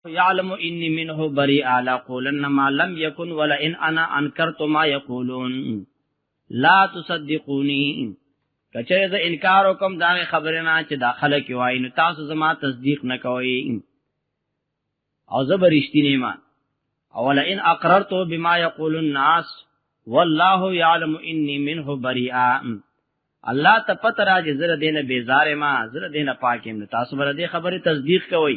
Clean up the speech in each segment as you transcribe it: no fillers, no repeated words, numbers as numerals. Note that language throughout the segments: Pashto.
يعلم اني منه بريء لا قولن ما لم يكن ولا ان انا انكرت ما يقولون لا تصدقوني. کچره زه انکار وکم دا خبره نه چې دا خلک وایي، نو تاسو زما تصدیق نه کوئ او زه به رښتینی ما. او لئن اقررت بما يقول الناس والله يعلم اني منه بريء. الله ته پته راځي زره دینه بیزار ما، زره دینه پاک یم، تاسو بر دې خبره تصدیق کوئ.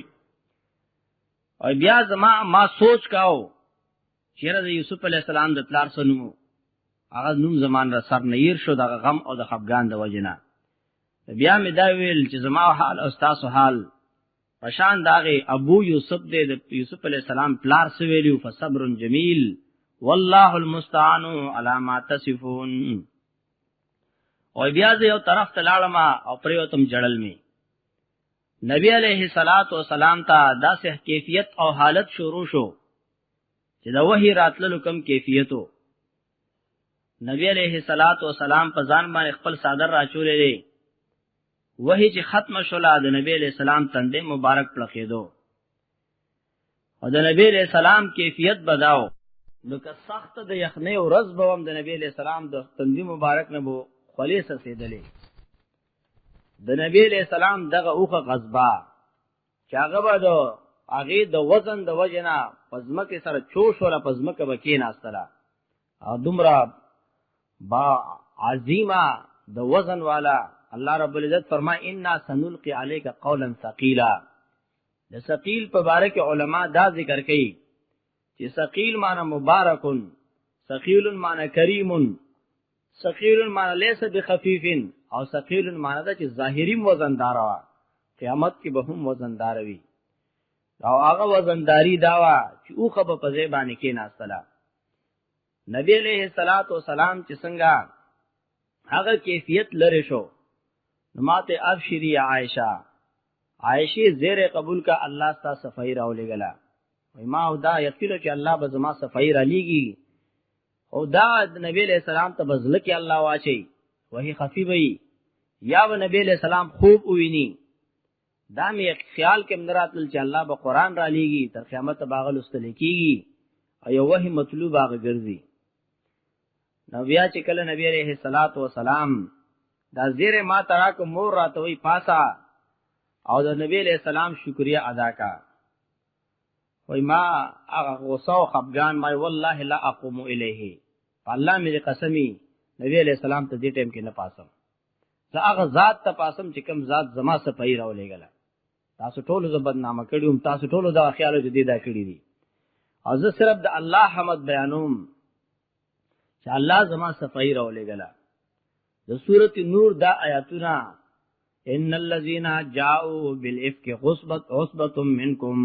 او بیا زما ما سوچ کاو چیرې د یوسف علی السلام د پلار سنو هغه نوم زمان را سر نیر شو دغه غم او د خفګان د وجنه. بیا می دا ویل چې زما حال او تاسو حال پشان داغه ابو یوسف دې د یوسف علی السلام پلار سویلو، فصبر جمیل والله المستعان علی ما تصفون. او بیا زه یو طرف ته لاړم او پریوتم جړل می. نبی علیہ الصلات والسلام ته داسې کیفیت او حالت شروع شو چې د وحی راتللو کم کیفیتو. نبی علیہ الصلات والسلام په ځان باندې خپل صادر راچولې دی. وحی چې ختم شولا د نبی علیہ السلام تندې مبارک پړقېدو او د نبی علیہ السلام کیفیت بداو. نو که سخت د یخنۍ ورځ به هم د نبی علیہ السلام د تندې مبارک نه بو خولې سسېدلې. د نبی علیہ السلام دغه اوخه غضبا چې هغه به د هغې د وزن د وجې نه په ځمکې سره چوش وله، په ځمکه به کېناستله او دومره با عظیمه د وزن والا. الله رب العزت فرمای انا سنلقي عليك قولا ثقيلا. د ثقيل په باره کې علما دا ذکر کوي چې ثقيل معنی مبارکن، ثقيل معنی کریم، ثقيل معنی ليس بخفيف، او ثقيل معنی دا چې ظاهری وزندار وا، قیامت کې به هم وزندار وي. او هغه وزنداری داوا چې اوخه په ځای باندې کې ناستله. نبی علیہ الصلات والسلام چې څنګه هغه کیفیت لری شو، نو ماته ابشری عائشہ، عائشہ زیر قبول کا الله ستا صفائی راولېګلا. وای ما او دا یقین چې الله به زما صفائی را لیږي. او دا نبی علیہ السلام ته بزل کې الله واچي وਹੀ خفي وي یا و نبی علیہ السلام خوب ویني. دا می خیال کې مراتل چې الله به قران را لیږي تر قیامت باغل استل کیږي او یو وحی مطلوب هغه ګرځي. نو بیا چې کله نبی علیہ الصلات والسلام دا زیر ما ترا کو مور راته وی پاسا او د نبی علیہ السلام شکریا ادا کا. وای ما هغه غوسه او خفګان ما والله لا اقوم الیه، الله مې قسمی نبی علیہ السلام ته دې ټیم کې نه پاسم، زه هغه ذات ته پاسم چې کوم ذات زما سپای راولېګله. تاسو ټول زه بدنامه کړم، تاسو ټول دا خیال چې دې دا کړی دي، او زه صرف د الله حمد بیانوم چې الله زما صفائی راولېګله. د سورۃ نور دا آیاتونه ان الذين جاءوا بالافك عصبه عصبه منكم،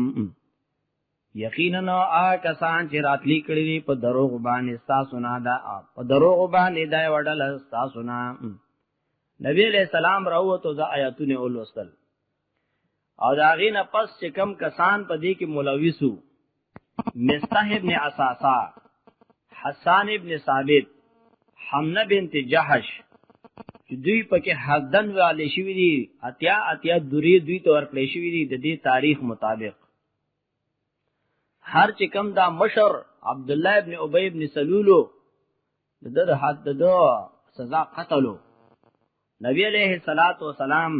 یقینا آ کسان چې راتلی کړی دي په دروغ باندې تاسو نه، دا په دروغ باندې دا وډل تاسو نه. نبی علیہ السلام راوته دا آیاتونه ولوستل او دا غي نه پس چې کم کسان په دې کې ملوثو، مستح ابن اساسا، حسان ابن ثابت، حمنه بنت جحش، چې دوی پکې حدن والے شوی دي، اتیا اتیا دوری دوی ته ورکړې شوی دي. د دې تاریخ مطابق هر چې کم دا مشر عبد الله ابن ابي ابن سلولو د د حد د سزا قتلو. نبی علیہ الصلات والسلام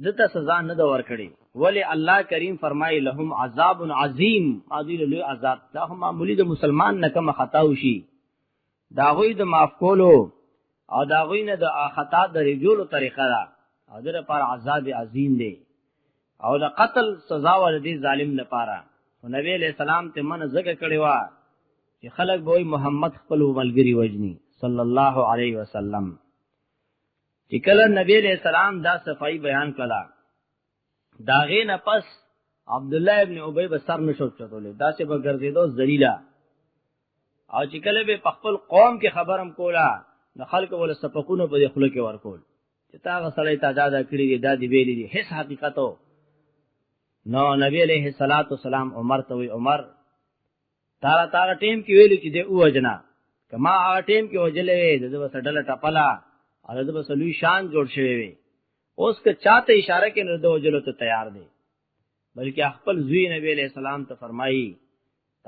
دته سزا نه د ورکړي، ولی الله کریم فرمای لهم عذاب عظیم، ادی له عذاب. دا هم معمولی د مسلمان نه کوم خطا وشي دا غوی د معاف کولو او دا غوی نه د خطا د رجولو طریقه ده، او د لپاره عذاب عظیم دی او د قتل سزا ور دي ظالم لپاره. نبی علیہ السلام ته من زګه کړي وا چې خلک به محمد خپل ملګری وجني صلی الله علیه وسلم. چې کله نبی علیہ السلام دا صفائی بیان کړه، داغه نه پس عبد الله ابن ابی به سر نشو چتولې، دا چې به ګرځیدو ذلیلا. او چې کله به خپل قوم کې خبرم کولا نو خلک ول سپکونه په خپل کې ورکول چې تا غسړې تا دا دا کړی دی، دا دی ویلې دي، هیڅ حقیقت نو نبی علیہ الصلات والسلام عمر ته وی عمر تارا تارا ټیم کې ویلو چې دی وجنا، کما هغه ټیم کې وجلې وي د بس ډله ټپلا او د بس لوی شان جوړ شوی وي. اوس که چاته اشاره کې نو د وجلو ته تیار دی. بلکې خپل زوی نبی علیہ السلام ته فرمایي،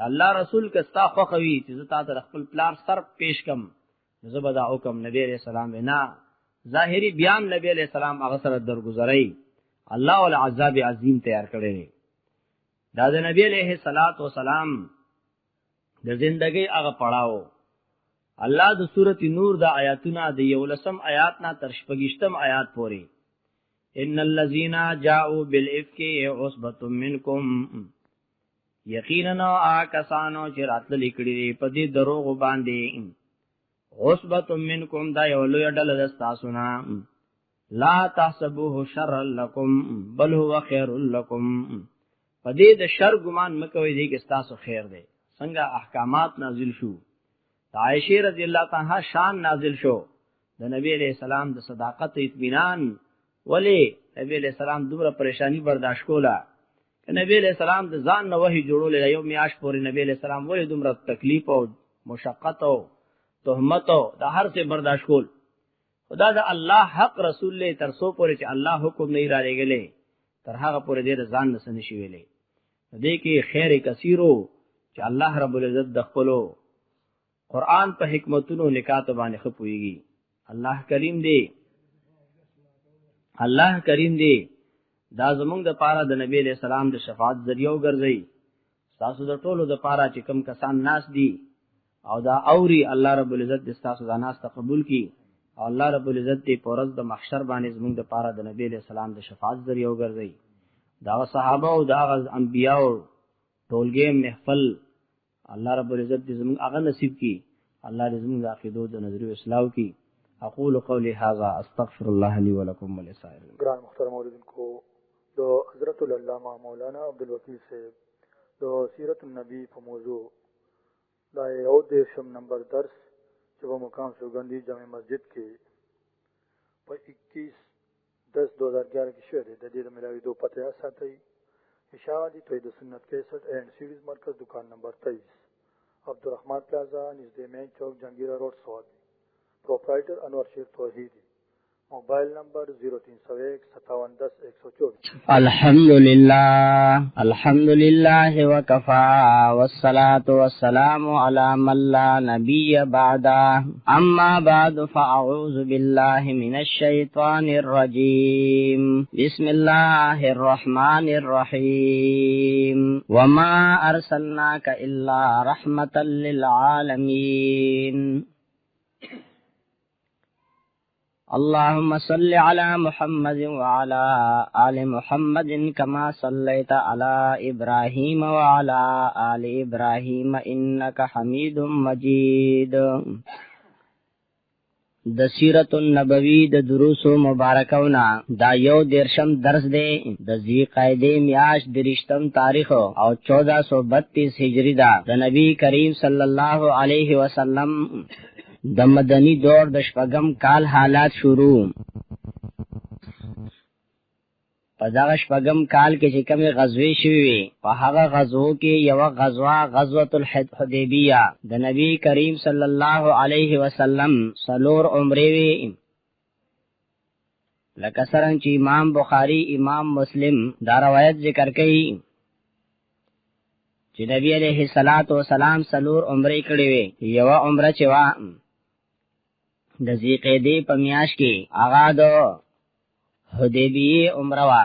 الله رسول کستا خوخوي چې زه تا ته خپل پلار سر پیش کم، زه به دا حکم. نبی علیہ السلام نه ظاهری بیان نبی علیہ السلام هغه سره درگذرای، الله ول عذاب عظیم تیار کړی. دا د نبی علیہ الصلات والسلام د زندګۍ هغه پړاو. الله د سورۃ نور د آیاتونه د یولسم آیات نه تر شپږشتم آیات پورې، ان الذين جاءوا بالافك عصبه منکم، یقینا آکسانو چې راتل کړي په دې دروغ باندې، عصبه منکم، دا یو لوی ډله د تاسو نه، لا تحسبوه شر لكم بل هو خير لكم. په دې د شر ګمان مکوئ، دې کې تاسو خیر دی. څنګه احکامات نازل شو، عائشه رضی الله تعالی شان نازل شو، د نبی علیہ السلام د صداقت اطمینان، ولی نبی علیہ السلام دومره پریشانی برداشت کوله؟ نبی علیہ السلام د ځان نه وحی جوړول یو میاش پورې نبی علیہ السلام ولی دومره تکلیف او مشقت او تهمت او د هر څه برداشت کول؟ خدا د الله حق رسول له تر سو پورې چې الله حکم نه را لېږلې، تر هغه پورې دې ځان نه سن شي ویلې. دې کې خیر کثیرو چې الله رب العزت د خپلو قرآن په حکمتونو نکات باندې خپويږي. الله کریم دی، الله کریم دی دا زمونږ د پاره د نبی علیہ السلام د شفاعت ذریعہ وګرځي. تاسو د ټولو د پاره چې کم کسان ناس دي او دا اوري، الله رب العزت د تاسو د ناس ته قبول کړي، او الله رب العزت دې پرز د محشر باندې زمونږ د پاره د نبی علیہ السلام د شفاعت ذریعہ وګرځي. دا صحابه او دا انبیاء ټولګه محفل الله رب العزت دې زمونږ هغه نصیب کړي. الله دې زمونږ د عقیدو د نظریو اصلاح کړي. اقول قولي هذا استغفر الله لي ولكم ولسائر. ګران محترم اوریدونکو، د حضرت العلامه مولانا عبدالوکیل صاحب د سیرت النبی په موضوع دا یو دیرشم نمبر درس چې په مقام سوګندی جامع مسجد کې په 21/10/2011 کې شوی دی، د دې د ملاویدو پته یاد ساتئ: اشاعت توحید سنت 61 اینڈ سیډیز مرکز، دکان نمبر 23، عبدالرحمن پلازا، نږدې مین چوک، جنگیرا روډ، سوابي. پروپرائٹر انور شیر توحیدی. موبایل نمبر 0301 57 10 124. الحمد لله، الحمد لله وكفى، والصلاة والسلام على من لا نبي بعده. أما بعد، فأعوذ بالله من الشيطان الرجيم. بسم الله الرحمن الرحيم. وما أرسلناك إلا رحمة للعالمين. اللهم صل على محمد وعلى آل محمد كما صليت على إبراهيم وعلى آل إبراهيم إنك حميد مجيد. د سیرت النبوی د دروسو مبارکونا دا یو دیرشم درس دی. د ذی قعدې میاش درشتم تاریخ او 1432 هجری دا د نبی کریم صلی الله علیه وسلم د مدنی دور د شپږم کال حالات شروع. په دغه شپږم کال کې چې کومې غزوې شوې وې، په هغه غزوو کې یوه غزوه غزوة الحدیبیه، د نبی کریم صلی الله علیه وسلم څلور عمرې وې. لکه څرنګه چې امام بخاری، امام مسلم دا روایت ذکر کوي چې نبی علیه الصلاۃ والسلام څلور عمرې کړې وې. یوه عمره چې وه د ذی قعدې په میاشت کې، هغه د حدیبیې عمره وه.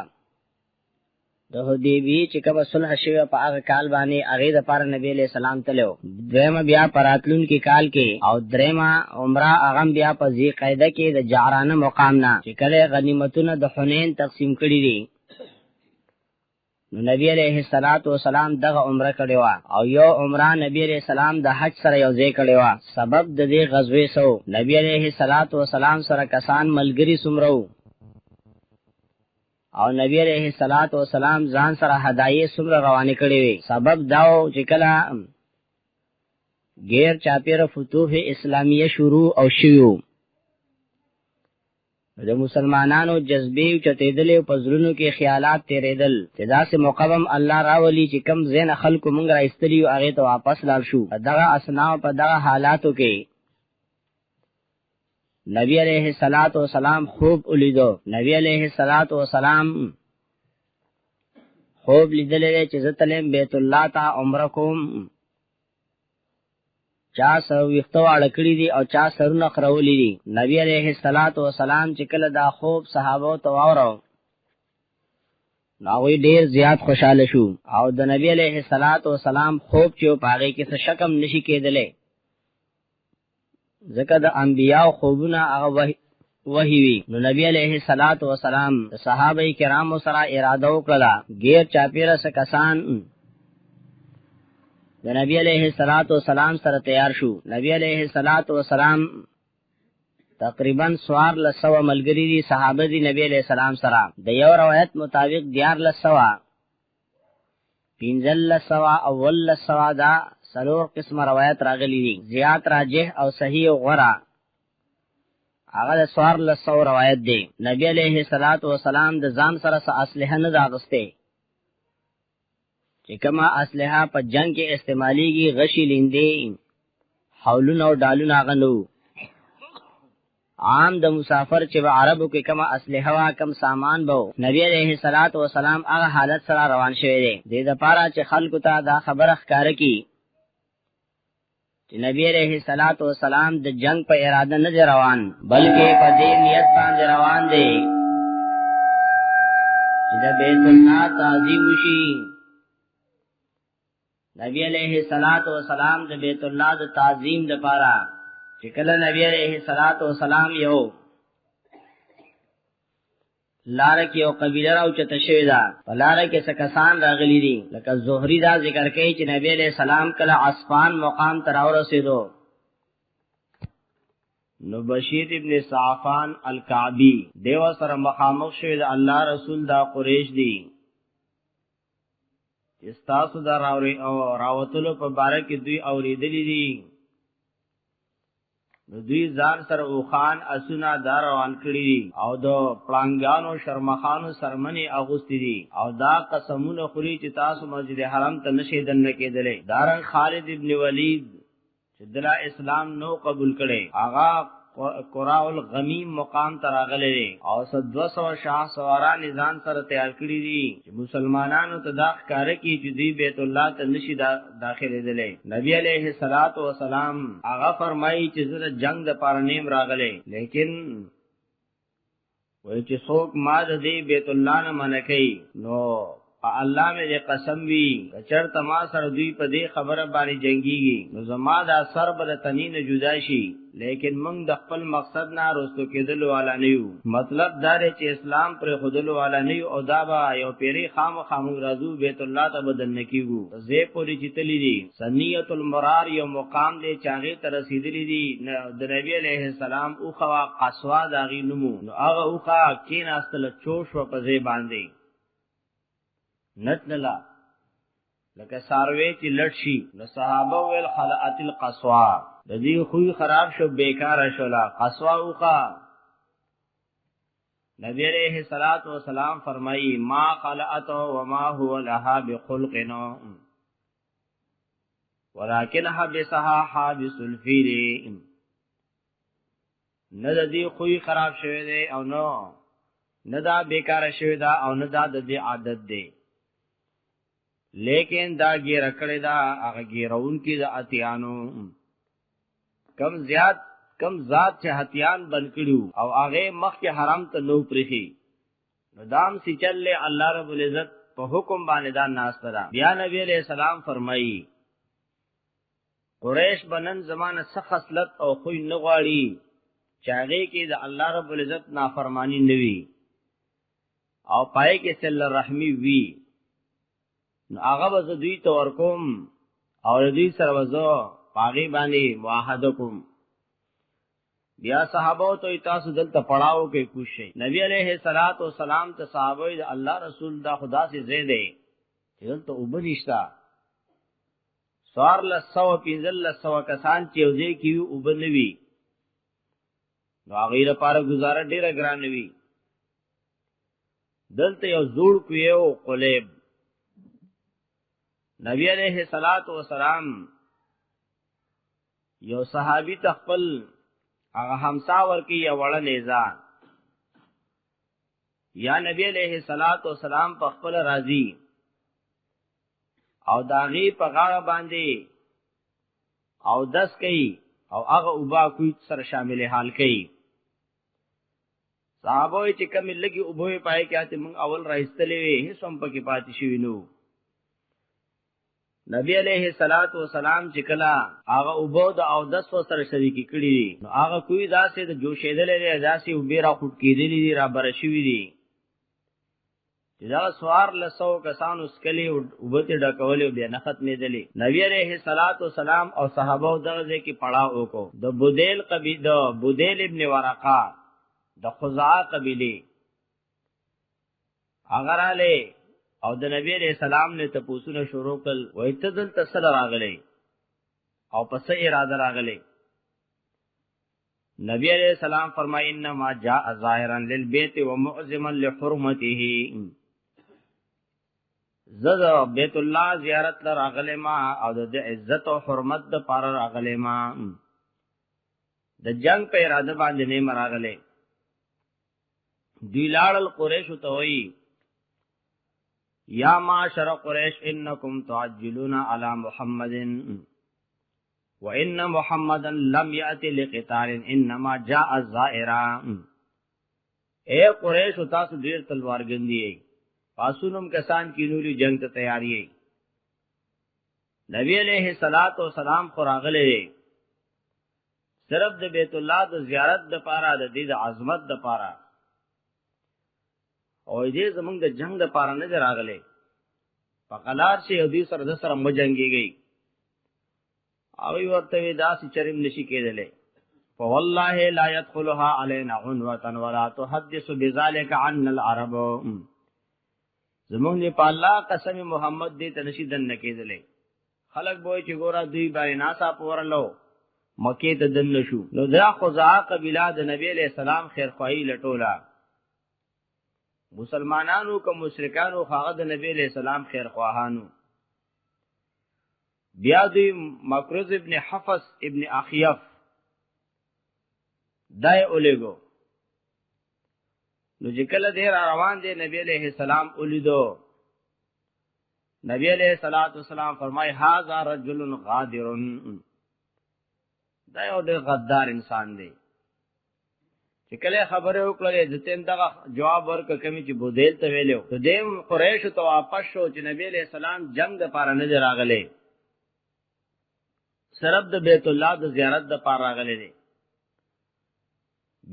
د حدیبیې چې کومه صلح شوې په هغه کال باندې، هغې دپاره نبی علیہ السلام تللی و. دویمه بیا په راتلونکي کال کې، او درېیمه عمره هغه هم بیا په ذی قعده کې د جعرانه مقام نه چې کله غنیمتونه د حنین تقسیم کړي دي، نو نبی علیہ الصلات والسلام دغه عمره کړې وه. او یو عمره نبی علیہ السلام د حج سره یو ځای کړې وه. سبب د دې غزوې څه و؟ نبی علیہ الصلات والسلام سره کسان ملګري څومره وو؟ او نبی علیہ الصلات والسلام ځان سره هدایې څومره روانې کړې وې؟ سبب دا و چې کله غیر چاپېره فتوح اسلامیه شروع او شوي، د مسلمانانو جذبې اوچتېدلې، په زړونو کې خیالات تېرېدل چې داسې موقع به هم الله راولي چې کوم ځای نه خلکو موږ را ایستلي یو، هغې ته واپس لاړ شو. په دغه اثنا، په دغه حالاتو کې نبی علیه الصلاۃ والسلام خوب ولیدو. نبی علیه الصلاۃ والسلام خوب لیدلې چې زه تلم بیت الله ته عمره کوم، چا سر ویخته واړه کړي دي او چا سرونه خرولي دي. نبی علیه الصلاۃ والسلام چې کله دا خوب صحابه ته واورو نو هغوی ډیر زیات خوشاله شو، او د نبی علیه الصلاۃ والسلام خوب چې په هغې کې څه شکم نشي کېدلی، ځکه د انبیاو خوبونه هغه وحی وي. نو نبی علیه الصلاۃ والسلام د صحابه کرامو سره اراده وکړه، غیر چاپیره څه کسان د نبی علیه الصلاۃ والسلام سره تیار شو. نبی علیه الصلاۃ والسلام تقریبا 1400 ملګری دي صحابه دي نبی علیہ السلام سره. د یو روایت مطابق 1400، 1500 او 1800 دا څلور قسمه روایت راغلي دي. زیات راجح او صحیح او غوره هغه د 1400 روایت دی. نبی علیہ الصلات والسلام د ځان سره څه اسلحه نه ده اخیستې، چې کومه اسلحه په جنگ کې استعمالیږي، غشي لیندې حولونه او ډالونه هغه نه وو. عام د مسافر چې په عربو کې کومه اسلحه وه، کم سامان به و، نبی علیه الصلاة والسلام هغه حالت سره روان شوی دی، دې دپاره چې خلکو ته دا خبره ښکاره کړي چې نبی علیه الصلاة والسلام د جنگ په اراده نه دی روان، بلکې په دې نیت باندې روان دی چې د بیت الله تعظیم وشي. نبی علیه الصلاة والسلام د بیت الله د تعظیم دپاره چې کله نبی علیه الصلاة والسلام یو لار کې یو قبیله راوچته شوې ده، په لاره کې څه کسان راغلي دي، لکه زهري دا ذکر کوي چې نبی علیه السلام کله عسفان مقام ته راورسېدو، نو بشیر ابن صعفان الکعبی دیو سره مخامخ شوی د الله رسول دا قریش دی چې ستاسو د راوري او راوتلو په باره کې دوی اورېدلي دي، نو دوی ځان سره اوښان اسونه دا روان کړي دي او د پړانګانو شرمخانو سرمنې اغوستي دي او دا قسمونه خوري چې تاسو مسجد حرم ته نشئ دننه کېدلی. دارنګ خالد ابن ولید چې دلا اسلام نو قبول کړي، هغه قراء الغمیم مقام ته راغلی دی او څه 200 شاه سواران ځان سره تیار کړي دي چې مسلمانانو ته دا ښکاره کړي چې دوی بیت الله ته نشي داخلېدلی. نبی علیه الصلاة والسلام هغه فرمایي چې زه د جنگ دپاره نیم راغلی، لیکن وایي چې څوک ما د دې بیت الله نه منع کوي نو په الله مې دې قسم وي، که چېرته ما سره دوی په دې خبره باندې جنګیږي نو زما دا سر به د تنې نه جدا شي، لیکن موږ د خپل مقصد نه رستو کېدلو والا نه یو. مطلب دا دی چې اسلام پرېښودلو والا نه یو او دا به یو پیری خامخا موږ راځو بیت الله ته به دننه کېږو. ځای پورې چې تللي دي، ثنیة المرار یو مقام دی چې هغې ته رسېدلي دي. د نبي علیه السلام اوښه وه قصوا د هغې نوم و، نو هغه اوښه کېناستله چو شوه په ځای باندې نتلله لکه ساروی چې لټ شي. نو صحابه ویل خلعت القصوا، د دې خوی خراب شو، بیکاره شوله قصوا اوښه. نبی علیہ الصلوۃ والسلام فرمایي ما خلعت وما هو لها بخلق ولكن حبسها حابس الفیل. نه د دې خوی خراب شوی دی او نو نه دا بیکاره شوی دا او نه دا د دې عادت دی، لیکن دا ګیره کړی دا هغه ګیرونکي د اتیانو کم زیات کم ذات چې هتیان بند کړیو او هغه مخکې حرام ته نو پرخي، نو دام سی چلې الله رب العزت په حکم باندې دا ناس ترا. بیا نبی علیہ السلام فرمایي قریش بنن زمانه څه خصلت او خوی نه غواړي چې هغې کې د الله رب العزت نافرمانی نه وي او پای کې صله رحمي وي، نو هغه به زه دوی ته ورکوم او له دوی سره به زه په هغې باندې معاهده کوم. بیا صحابه ته تاسو دلته پړاو کې کوش شئ. نبی علیه الصلاۃ والسلام ته صحابه د الله رسول دا خدا سي زی دی چې دلته اوبه نشته، 1400 1500 کسان چې یو ځای کې وي اوبه نه وي، نو هغوی لپاره ګزاره ډېره ګرانه وي. دلته یو زوړ کوی او قلیب، نبی علیه الصلاۃ والسلام یو صحابي ته خپل هغه همسا ورکی یو وړه نیزه، یا نبی علیه الصلاۃ والسلام په خپل راضی او داغي په غاړه باندې او دس کوي او هغه اوبا کوی سره شامل حال کوي. صحابه چې کمی لګي اوبه پای کې اته موږ اول راځتلې وي، هیڅ هم پکې پاتې شوی نو. نبی علیہ الصلات والسلام چې کله هغه اوبو د او دس سره شریک کړي، نو هغه کوی داسې د جوشېدلې دی، داسې اوبه را خوټ کېدلې دي، را بر شوي دي، چې دا سوار لسو کسانو سکلي اوبه ته ډکولې بیا نه ختمېدلې. نبی علیہ الصلات والسلام او صحابه دغه ځای کې پړاو وکړو. د بودیل قبیله، د بودیل ابن ورقه د خزاعه قبیله هغه رالی او د نبی علیہ السلام نه تپوسونه شروع کړل، وای ته دلته سره راغلی او پس اراده راغلی؟ نبی علیہ السلام فرمای انما جاء ظاهرا للبيت ومعظما لحرمته. زد بیت الله زیارت لراغلی ما او د عزت او حرمت د پار راغلی ما، د جنگ په اراده باندې نه مراغله. دوی لاړل قریش ته وی یا معاشر قریش انکم تعجلون علی محمد وان محمدا لم یاتی لقتال انما جاء زائرا. اے قریش تاسو ډیر تلوار ګندی یې، پاسونم کسان کینولی جنگ ته تیاری یې. نبی علیہ الصلات والسلام خو راغلی صرف د بیت الله د زیارت د پاره، د دې د عظمت د پاره، او دې زمونږ د جنگ د پاره نه راغلی. په قلار شي او دې سره د سره مجنګيږي. او ورته وی داسې چریم نشي کېدلې. فوالله لا يدخلها علينا عنوة ولا تحدث بذلك عن العرب. زمونږ په الله قسم محمد دې ته نشي دن کېدلې. خلق بوئی چې ګورا دوی باندې ناسا پورلو مکه ته دن نشو. نو دا خزاعه قبیله د نبی علیہ السلام خیرخواهی لټولا. مسلمانانو که مشرکانو هغه د نبی علیہ السلام خیرخواهانو. بیا دوی مکرز ابن حفص ابن اخیف دای اولیګو. نو چې کله دې را روان دی نبی علیہ السلام ولیدو. نبی علیہ الصلوۃ والسلام فرمای هاذا رجل غادر، دا یو ډېر غدار انسان دی. چې کله خبره وکړه د تیم دغه جواب ورک کمی چې بودیل ته ویلو، ته دیم قریش ته واپس شو چې نبی علیہ السلام جنگ د پاره نه دی راغلی، صرف د بیت الله د زیارت د پاره راغلی دی.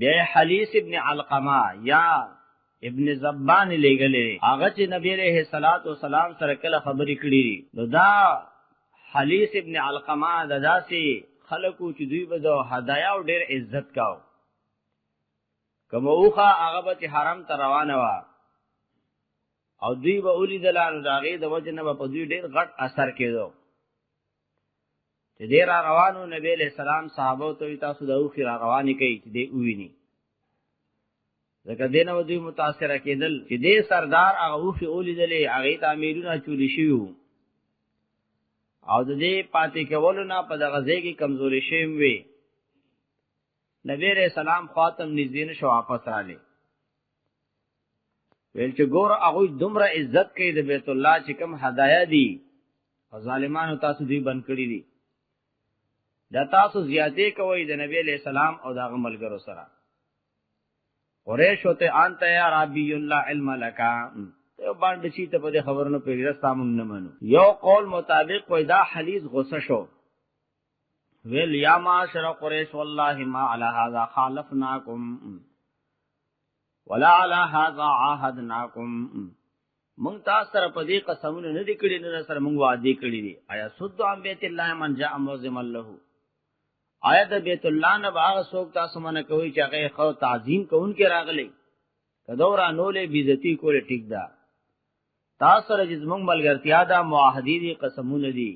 بیا حلیس ابن علقمه یا ابن زبان لګلې، هغه چې نبی علیہ الصلات والسلام سره کله خبرې کړې، نو دا حلیس ابن علقمه د داسې خلکو چې دوی به د هدایا او ډېر عزت کاو. کوم اوخه هغه به چې حرم ته روانه وه او دوی به ولیدله، نو د هغې د وجې نه به په دوی ډېر غټ اثر کېدو. چې دی را روانو نبی علیہ السلام صحابو ته وی تاسو د اوښې را روانې کوي چې دی وویني، ځکه دې نه به دوی متاثره کېدل چې دې سردار هغه اوښې ولیدلې، هغې ته امیرونه اچولي شوي وو او د دې پاتې کولو نه په دغه ځای کې کمزوري شوي وي. نبی علیہ السلام خاتم نږدې نه شو، واپس راغلی، ویل چې ګور هغوی دومره عزت کوي د بیت الله چې کوم هدایا دي او ظالمانو تاسو دوی بند کړي دي، دا تاسو زیاتې کوئ د نبی علیہ السلام او د هغه ملګرو سره. قریش ته انت یا ربی الله علم لک، ته باندې چې ته په دې خبرونو پیږه سامون نه منو. یو قول مطابق وای دا حلیز غصه شو، ویل یا معاشر قریش والله ما علی هذا خالفناکم ولا علی هذا عاهدناکم. مونږ تاسو سره په دې قسمونه نه دي کړي، نه سره مونږ وعده کړې دي. آیا صد عن بیت الله من جاء معظم له، آیا د بیت الله نه باغ څوک تاسو منه کوي چې هغه خو تعظیم کوونکې راغلي، کدورا نولې بیزتی کولې ټیک ده. تاسو سره چې زمونږ ملګرتیا ده، معاهدې دي، قسمونه دي.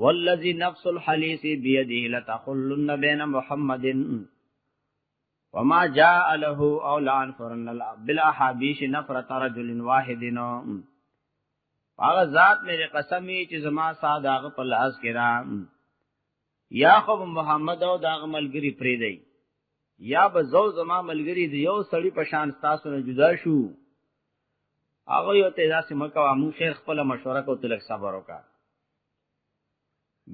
والذي نفس الحلیث بيده لتخلن بين محمد وما جاء له او لانفرن بالاحابيش نفرت رجل واحد. هغه ذات میرے قسمی چې زما ساده هغه په لاس کې را، یا خو محمد او داغه ملګری پری دی، یا به زو زما ملګری دی یو سړی په شان تاسو نه جدا شو هغه یو ته داسې مکه مون خیر خپل مشوره کو، تلک صبر وکا۔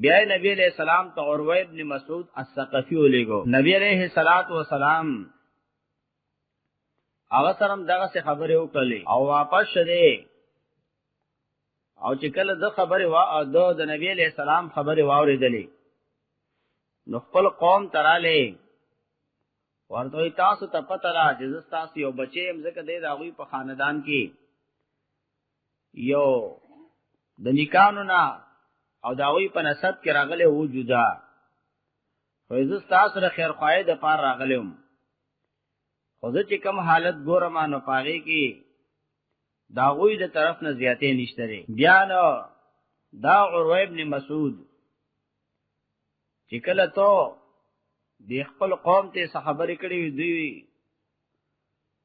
بیا نبی علیہ السلام ته عروه ابن مسعود الثقفی ولېګو۔ نبی علیہ الصلات والسلام هغه سره دغه څه خبرې وکړلې او واپس شدې، او چې کله د خبرې وا د نبی علیہ السلام خبرې واورېدلې نو خپل قوم تراله ورته تاسو ته پته را چې زه تاسو یو بچی یم، ځکه دی د هغوی په خاندان کې یو د نیکانو نه او د هغوی په نسب کې راغلی و جدا، خو زه ستاسو د خیرخواهۍ دپاره راغلی وم، خو زه چې کوم حالت ګورم نو په هغې کې د هغوی د طرف نه زیاتې نشته دی۔ بیا نو دا عروه ابن مسعود چې کله ته د خپل قوم ته څه خبرې کړې وي، دوی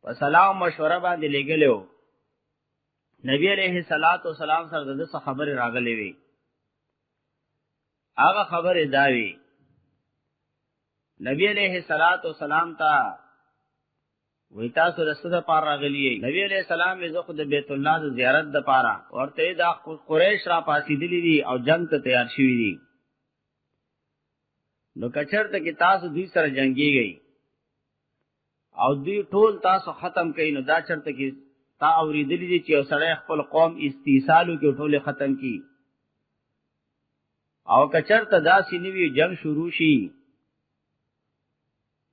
په سلام مشوره باندې لېږلی وو، نبی علیه الصلاۃ والسلام سره د څه خبرې راغلې وي، هغه خبرې دا وي نبی علیه الصلاۃ والسلام ته وی تاسو د څه دپاره راغلي یئ؟ نبی علیه السلام وی زه خو د بیت الله د زیارت دپاره۔ ورته دا قریش را پاسېدلي دي او جنگ ته تیار شوي دي، نو که چېرته کې تاسو دوی سره جنګېږئ او دوی ټول تاسو ختم کوي، نو دا چېرته کې تا اورېدلي دي چې یو سړی خپل قوم استیصال وکړي او ټول یې ختم کړي، او که چېرته داسې نه وي جنګ شروع شي،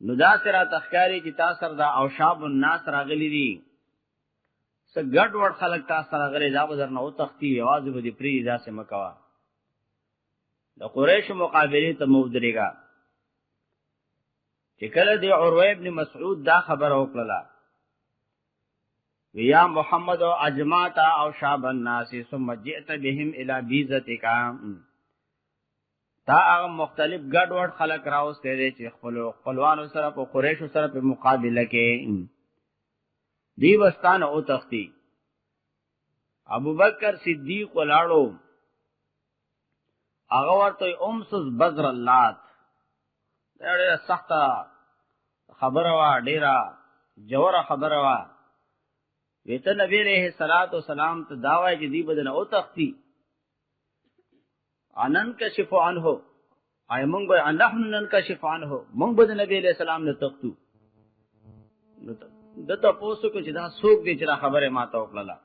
نو داسې راته ښکاري چې تا سره دا اوشاب الناس راغلي دي، څه ګډ وډ خلک تا سره راغلي، دا به درنه وتښتي، یوازې به دې پرېږدي، داسې مه کوه، د قریشو مقابلې ته مه ودرېږه۔ چې کله د عروه ابن مسعود دا خبره وکړله، یا محمد اجمعت اوشاب الناس ثم جئت بهم الی بیزتک، تا هغه مختلف ګډ وډ خلک راوستي دي چې خپل خپلوانو سره په قریشو سره په مقابله کې دی وستان او تختی۔ ابو بکر صدیق ولاړو، هغه ورته امسس بذر اللات، دا ډېره سخته خبره وه، ډېره جوره خبره وه۔ ویته نبی علیہ الصلوۃ والسلام ته دا وایي چې دی بدن او تختی انن کشف عنه، آی مونږ به نحن ننکشف عنه، مونږ به د نبی علیہ السلام نه تختو۔ نو د تاسو کو چې دا څوک دی چې دا خبره ما ته وکړه؟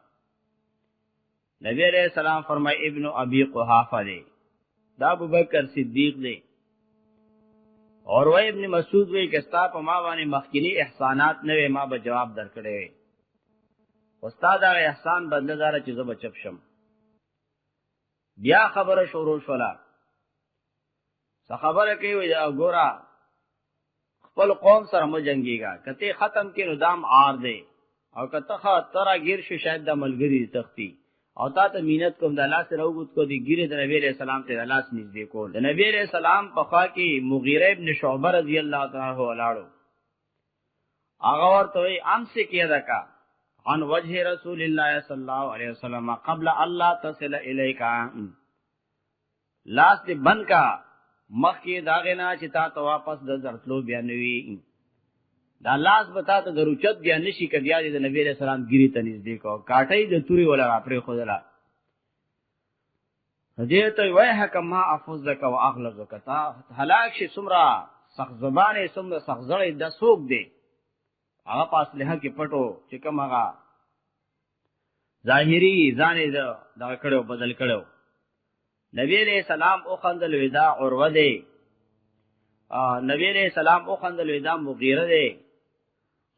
نبی علیہ السلام فرمای ابن ابي قحافه دی، دا ابو بکر صدیق دی۔ اور وای ابن مسعود وی کہ ستا په ما باندې مخکینی احسانات نه وی، ما به جواب درکړی وی، استاد هغه احسان بدله دار چې زه به چپ شم۔ بیا خبره شروع شوله، څه خبره کوي؟ وی دا ګوره خپل قوم سره مو جنگیږه، کته ختم کې نو دام عار دی، او کته خا ترا گیر شو شاید دا ملګری تختی، او تا ته مینت کوم د الله سره وګت کو دی ګیره د نبی علیہ السلام ته لاس نږدې کول۔ د نبی علیہ السلام په خوا کې مغیره ابن شعبه رضی الله تعالی عنہ ولاړو، هغه ورته وی امسک یدک عن وجه رسول الله صلی الله علیه وسلم قبل الله تصل الیک، لاس دې بند کا مخکې داغه نه چې تا ته واپس د درتلو بیا نوي، دا لاس به تا ته دروچت بیا نشي که بیا دې د نبی علیہ السلام ګیرې ته نږدې کو، کاټۍ د تورې ولا راپرې ښودله۔ دې ته وای حکم ما افوزک او اغلظک، تا هلاک شي څومره سخت زبانې څومره سخت زړی دا څوک دی؟ هغه په اصلحه کې پټو چې کوم هغه ظاهري ځان یې دغه کړو بدل کړو۔ نبی علیہ السلام او خندل ودا عروه دی، نبی علیہ السلام او خندل ودا مغیره دی،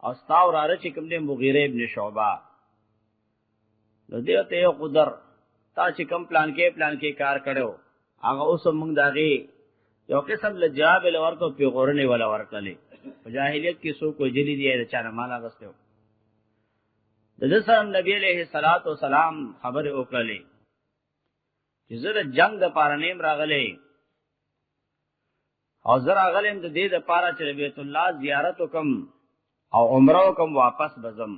او ستا وراره چې کوم دی مغیره ابن شعبه۔ نو دیو ته یو قدر تا چې کوم پلان کې پلان کې کار کړو، هغه اوس موږ داغه یو قسم له جواب له ورکو پیغورنې ولا ورکړلې۔ په جاهلیت کې څوک وجلی دی د چا نه مال اغوستی و۔ د ده سره نبی علیہ الصلوۃ والسلام خبرې وکړلې چې زه د جنگ دپاره نه یم راغلی، او زه راغلی یم د دې دپاره چې د بیت الله زیارت وکړم او عمره وکړم، واپس به ځم۔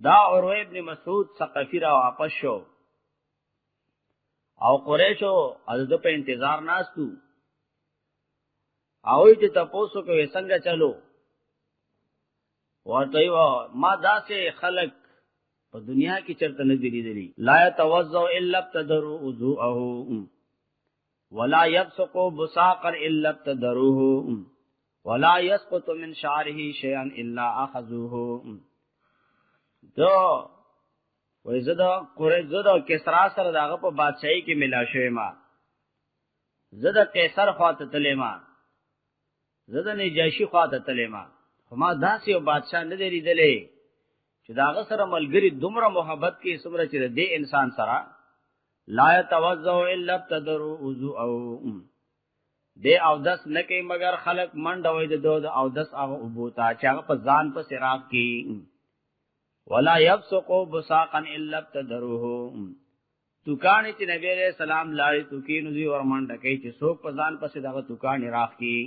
دا عروه ابن مسعود ثقفي را واپس شو، او قریشو د ده په انتظار ناست وو۔ هغوی چې تپوس وکړو څنګه چلو، ورته یې وویل ما داسې خلک په دنیا کې چرته نه دی لیدلی. لا يتوضا الا ابتدروا وضوءه ولا يبصق بصاقا الا ابتدروه ولا يسقط من شعره شيئا الا اخذوه. دو وې زدا قریش زدا کسرا سره داغه په بادشاہي کې ملا شوی ما، زدا قیصر خواته تلې ما، زدا نجاشي خواته تلې ما، خو ما داسې یو بادشاہ نه دی لیدلی چې داغه سره ملګری دومره محبت کې څومره چې د انسان سره. لا يتوضا الا ابتدروا وضوءه، دې او دس نه کوي مگر خلق منډه وای د دود او دس هغه وبوتا چې هغه په ځان په سراغ کې. ولا يبصق بصاقا الا ابتدروه، توکان چې نبی علیہ السلام لاړې توکین دوی ورمنډه کوي چې څوک په ځان پسې دغه توکان راخ کی.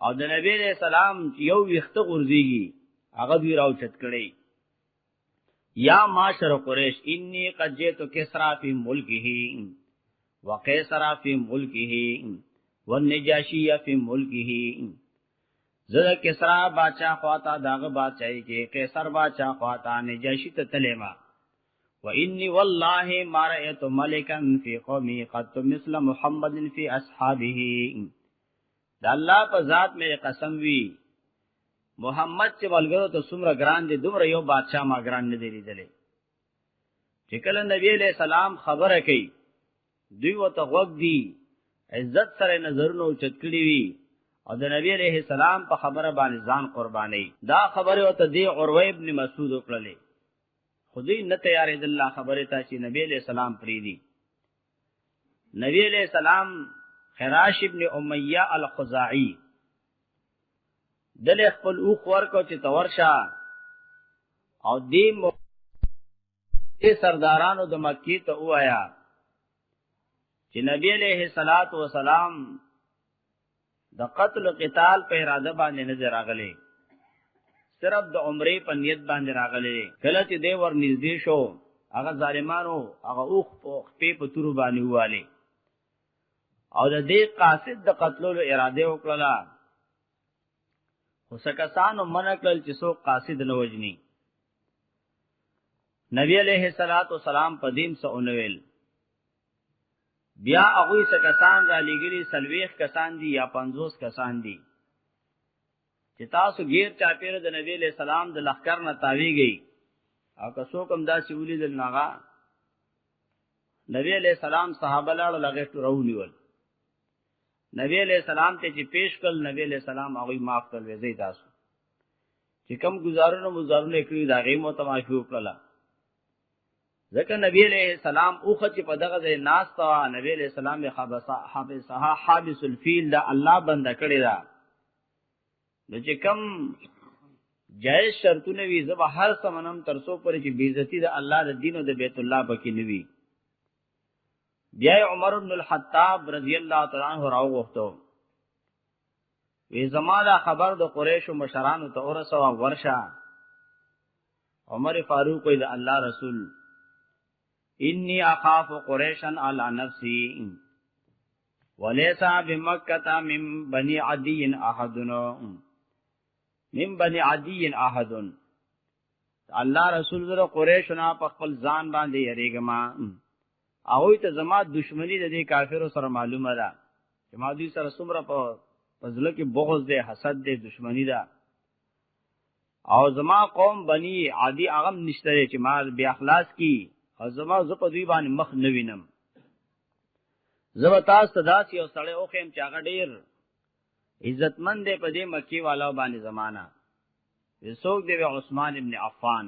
او د نبی علیہ السلام یو ویخته غورځيږي هغه دوی راوچت کړي. یا معاشر قریش انی قد جئت کسرا فی ملکه وقیصر فی ملکه والنجاشی فی ملکه. زه کسرا باچا خواتا داغه باچای کې قیصر باچا خواتا نجاشی ته تلما. وانی والله ما رأيت ملکا فی قومی قد مثل محمد فی اصحابه. دا الله په ذات مې قسم وی محمد چې ملګرو ته څومره ګران دي دومره یو بادشاہ ما ګران نه دی لیدلی. چې کله نبی علیہ السلام خبره کوي دوی وته غوږ دي، عزت سره نظرونه اوچت کړي وي او د نبی علیہ السلام په خبره باندې ځان قرباني. دا خبره وته دی عروه ابن مسعود وکړلې، خو دوی نه تیارې د الله خبره ته چې نبی علیہ السلام پریدي. نبی علیہ السلام خراش ابن امیہ الخزاعی دل خپل اوخ ورکو چې تورشا او دی سردارانو د مکی ته وایا چې نبی علیہ الصلات والسلام د قتل او قتال په اراده باندې نه راغلی، صرف د عمرې په نیت باندې راغلی. کله چې دی ور نږدې شو هغه ظالمانو هغه اوخ په خپې په تورو باندې واله او د دې قاصد د قتلولو اراده وکړه. خو څه کسانو منع کړل چې څوک قاصد نه وژني. نبی علیہ الصلات والسلام په دین څه اونویل. بیا هغوی څه کسان را لېږلي، 40 کسان دي یا 50 کسان دي چې تاسو غیر چاپیره د نبی علیہ السلام د لخر نه تاویږئ او که څوک هم داسې ولیدل نو هغه نبی علیہ السلام صحابه لاړل هغه ټول راونیول. نبی علیہ السلام ته چې پیش کړ نبی علیہ السلام هغوی معاف کړل، وځئ تاسو چې کم گزارونه مزارونه کړی دا غي مو تماشو وکړه. ځکه نبی علیہ السلام اوخه چې په دغه ځای ناس تا نبی علیہ السلام حابسها حابس الفیل دا الله بند کړی دا. نو چې کم جائز شرطونه وي زه به هر څه منم تر څو پورې چې بیزتی د الله د دین او د بیت الله پکې نه وي. بیا عمر بن الخطاب رضی الله تعالی عنہ راوغوښتو، وی زما دا خبر د قریشو مشرانو ته ورسوه ورشه. عمر فاروق وی د الله رسول انی اخاف قریشا علی نفسی وليس بمکه من بنی عدی احد من بنی عدی احد. الله رسول زره قریشنا په خپل ځان باندې یریګما، هغه ته زما دشمنی د دې کافرو سره معلومه ده چې ما دوی سره څومره په پزله کې بغض دی، حسد دی، دشمنی ده. او زما قوم بنی عادی اغم نشته چې ما بیا اخلاص کی او زما زه په دوی باندې مخ نه وینم. زه به تاسو ته داسې یو سړی وښیم چې هغه ډېر عزتمند دی په دې مکې والو باندې زمانہ. څوک دی؟ عثمان ابن عفان.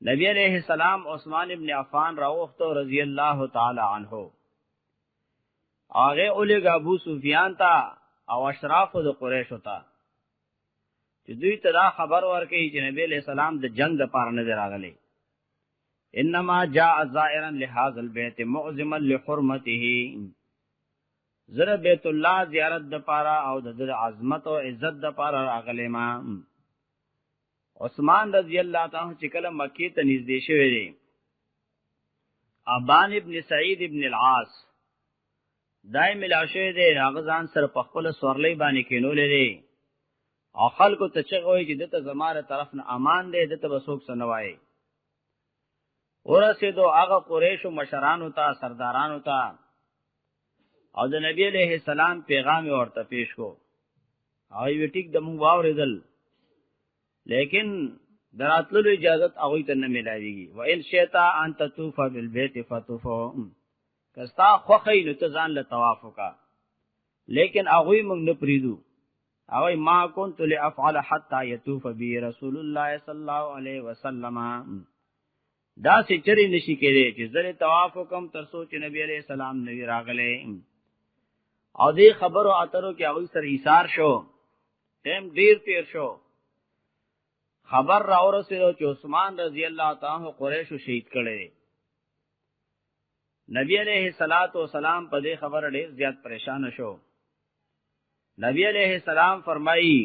نبی علیہ السلام عثمان ابن عفان راوختو رضی الله تعالی عنہ، هغه اولګ ابو سفیان ته او اشراف د قریشو ته چې دوی ته دا خبر ورکړي چې نبی علیہ السلام د جنگ د پاره نه راغلی، انما جاء زائرا لهذا البيت معظما لحرمته. زره بیت الله زیارت د پاره او د عظمت او عزت د پاره راغلی ما. عثمان رضی الله تعالی چې کله مکه ته نږدې شوی دی، ابان ابن سعید ابن العاص دای ملا شوی دی، هغه ځان سره په خپل سورلۍ باندې کینولې دی او خلکو ته چغه وای چې دته زماره طرف نه امان دی، دته به څوک څه نه وایي. ورسېدو هغه قریشو مشرانو ته، سردارانو ته، او د نبی علیہ السلام پیغام ورته پیش کو. او یو ټیک د مونږ واورېدل، لیکن دراتلو اجازت هغه ته نه ملاویږي. و ان شئتا ان تطوف بالبيت فطوف، کستا خوخی نو ته ځان له طواف وکا، لیکن هغه مونږ نه پریدو. هغه ما كنت لافعل حتى يطوف بي رسول الله صلی الله علیه وسلم. دا سچری نشي کېدی چې زره طواف وکم تر څو چې نبی علیہ السلام نوی راغله. او دې خبرو اترو کې هغه سره ایثار شو، ټیم ډیر تیر شو. خبر را ورسېدو چې عثمان رضی الله تعالی عنہ قریشو شهید کړي. نبی علیہ الصلات والسلام په دې خبره ډیر زیات پریشان شو. نبی علیہ السلام فرمایي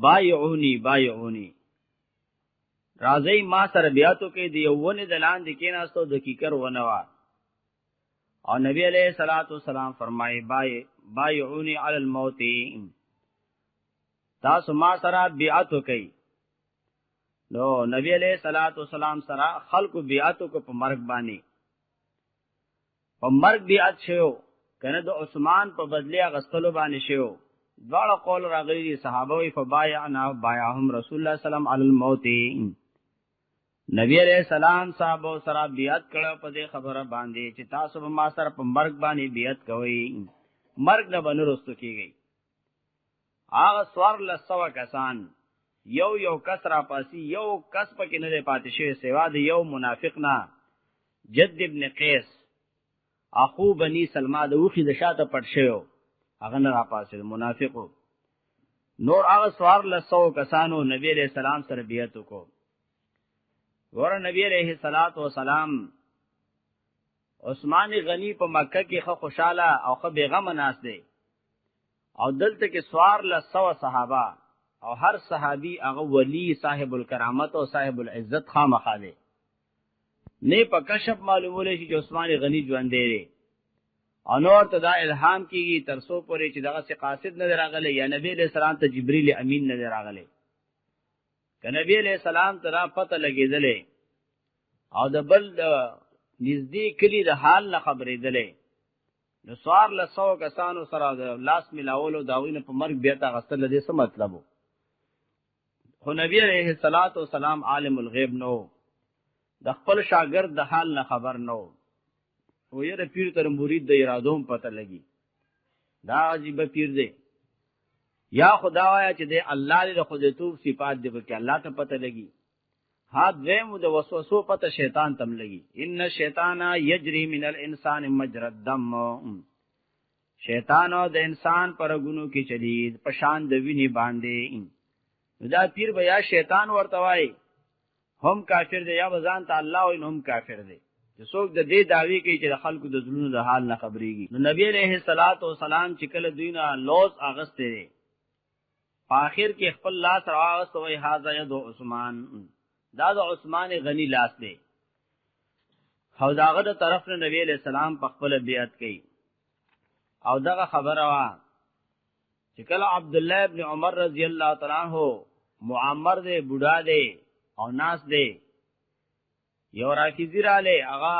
بایعونی بایعونی، راځي ما سره بیاتو کې دی ونه د لاندې کېناستو د کیکر ونه وا. او نبی علیہ الصلات والسلام فرمایي بایعونی علی الموت، تاسو ما سره بیعت وکئ. نو نبی علیہ الصلات والسلام سره خلق بیعت کو په مرګ باندې، په مرګ بیعت شو کنه د عثمان په بدلی غستلو باندې شو. دواړه قول راغلي دي. صحابه وی فبایعنا بایعهم رسول الله صلی الله علیه وسلم علی الموت. نبی علیہ السلام صحابه سره بیعت کړه په دې خبره باندې چې تاسو به ما سره په مرګ باندې بیعت کوئ، مرګ نه بنرستو کیږي. هغه 1400 کسان یو یو کس را پاسی، یو کس پکې نه دی پاتې شوی سوا د یو منافق نه، جد ابن قیس اخو بنی سلمہ د وخی د شاته پټ شوی، هغه نه را پاسې منافقو. نور هغه 1400 کسانو نبی علیہ السلام سره بیعت وکړو. ور نبی علیہ الصلات والسلام عثمان غنی په مکه کې خو خوشاله او خو بیغم ناس دی، او دلته کې 1400 صحابه، او هر صحابي هغه ولی صاحب الکرامت او صاحب العزت خامخا دی. نه په کشف معلومول شي چې عثمان غنی ژوند دی، او نور ته دا الهام کیږي تر څو پورې چې دغه څه قاصد نه راغلی یا نبی علیہ السلام ته جبرئیل امین نه راغلی. که نبی علیہ السلام ته را پته لګېدلې او د بل د نږدې کلی د حال نه خبرېدلې، نو 1400 کسانو سره د لاس ملاولو د هغوی نه په مرګ بیرته اخیستل د دې څه مطلب و؟ خو نبی علیه الصلاۃ والسلام عالم الغیب نو، د خپل شاګرد د حال نه خبر نو. و یره پیر تر مرید د ارادوم پته لګي، دا عجیب پیر دی. یا خدا وایا چې د الله دې د خدایتوب صفات دی بلکې الله ته پته لګي. ها دویم د وسوسو پته شیطان تم لګي. ان الشیطان یجری من الانسان مجرى الدم، شیطان د انسان پر ګونو کې چلی پشان د ویني باندې. دا پیر بیا شیطان ورته وای هم کافر دی، یا ځان ته الله وای هم کافر دی. چې څوک د دې داوی کوي چې د خلکو د زړونو د حال نه خبرېږي. نو نبی علیہ الصلات والسلام چې کله دوی نه لوز اغسته دی، په آخر کې خپل لاس راوست وای هاذا ید عثمان، دا د عثمان غنی لاس دی. او داغه د طرف نه نبی علیہ السلام په خپل بیعت کوي. او دغه خبره وا چې کله عبد الله ابن عمر رضی الله تعالی عنہ معمر دی، بوډا دی او ناس دی، یو رافضی را لې هغه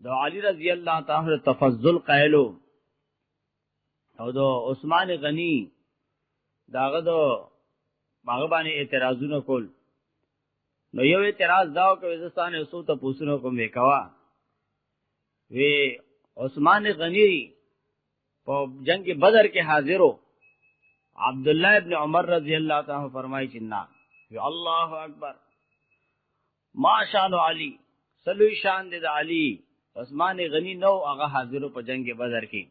د علی رضی الله تعالی عنہ تفضل قائلو او د عثمان غنی داغه د هغه باندې اعتراضونه کول. نو یو اعتراض داو کوي زستانه اوسو ته پوښتنه کوم وکوا وی عثمان غنی په جنگ بدر کې حاضرو. عبد الله ابن عمر رضی الله تعالی عنہ فرمایي چې نه، وی الله اکبر، ما شان علی، سلوی شان دې د علی. عثمان غنی نو هغه حاضرو په جنگ بدر کې.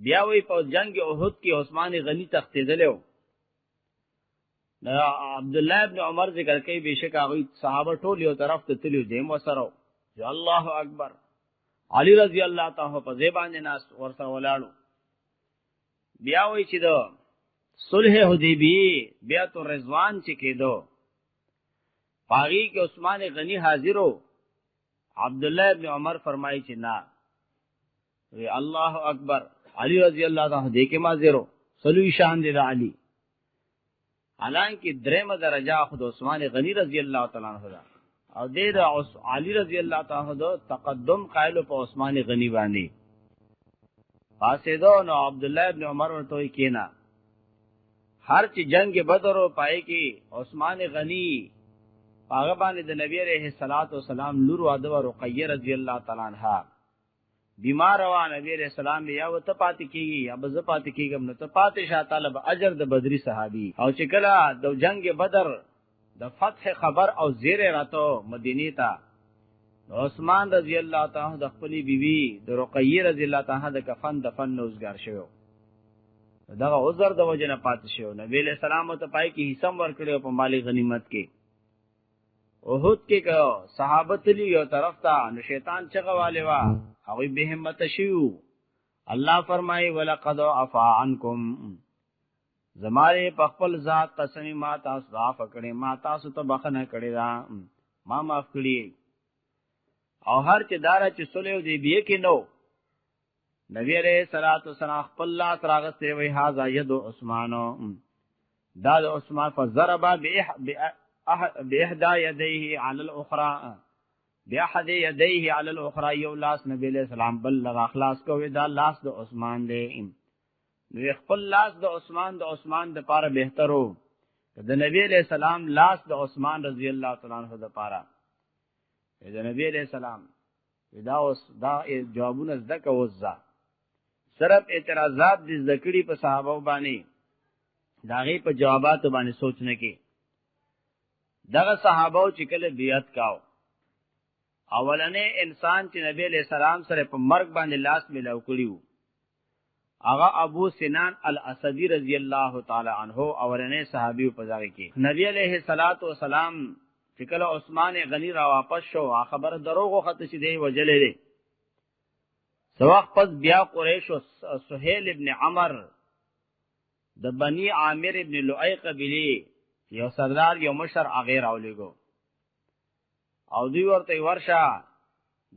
بیا وی په جنگ احد کې عثمان غنی تختیدلو. عبد الله ابن عمر ذکر کوي بشک هغه صحابه ټول یو طرف ته تللی دیم وسره الله اکبر، علی رضی الله تعالی په ځای باندې ناس ورسره ولاړو. بیا وی چې د صلح حدیبیه بیعت الرضوان چې کېدو، پاغي کې عثمان غنی حاضرو. عبد الله ابن عمر فرمایي چې نه، وی الله اکبر، علی رضی الله تعالی دې کې مازیرو سلوی شان دی د علی. حالانکه درېمه درجه خود عثمان غنی رضی الله تعالی عنہ ده، او دې د علی رضی الله تعالی عنہ تقدم قائل په عثمان غنی باندې فاسدو. نو عبد الله ابن عمر ورته کینا. هر چې جنگ بدر او پای کې عثمان غنی هغه باندې د نبی علیہ الصلات والسلام لور واده و، رقیه رضی الله تعالی عنها بیمار وا، نبی علیہ السلام یا و ته پاتې کیږي یا به زه پاتې کیږم، نو ته پاتې شه، طالب اجر د بدری صحابي. او چې کله د جنگ بدر د فتح خبر او زیر راتو مدینه ته، عثمان رضی الله تعالی د خپلې بیوی د رقیه رضی الله تعالی د کفن دفن نوزګار شوی، دغه عذر د وجه نه پاتې شو. نبی علیہ السلام ته پای کې حصہ ورکړو په مالی غنیمت کې. احد کې که صحابه تلی یو طرف ته، نو شیطان چغه والے وا، هغه به همت شیو. الله فرمای ولقد عفا عنکم، زماره په خپل ذات قسم، ما تاسو عفو کړي، ما تاسو ته بخنه کړی دا، ما معاف کړی. او هر چې دارا چې صلح دی بیا کې نو نبی علیہ الصلوۃ والسلام خپل لاس راغسته وی هاذا ید عثمان، دا د عثمان. فضرب باحدى يديه على الاخرى، باحد يديه على الاخرى، یو لاس نبی علیہ السلام بل لغا خلاص کوي، دا لاس د عثمان دی. نو خپل لاس د عثمان، د عثمان د پاره بهترو د نبی علیہ السلام لاس د عثمان رضی الله تعالی عنہ د پاره؟ د نبی علیہ السلام دا اوس دا جوابونه زده کوزا، صرف اعتراضات دې زده کړي په صحابه باندې، داغه په جوابات باندې سوچ نه کې. دغه صحابه چې کله بیعت کاو، اولنې انسان چې نبی علیہ السلام سره په مرګ باندې لاس ملاو کړیو، هغه ابو سنان الاسدی رضی الله تعالی عنہ، اولنې صحابي په ځای کې. نبی علیہ الصلات والسلام چې کله عثمان غنی را واپس شو، خبر دروغ خط چې دی وجلې دی. سواخ پس بیا قریش سهیل ابن عمر د بنی عامر ابن لؤی قبیله یو سردار، یو مشر، هغه راولېګو او دوی ورته ورشه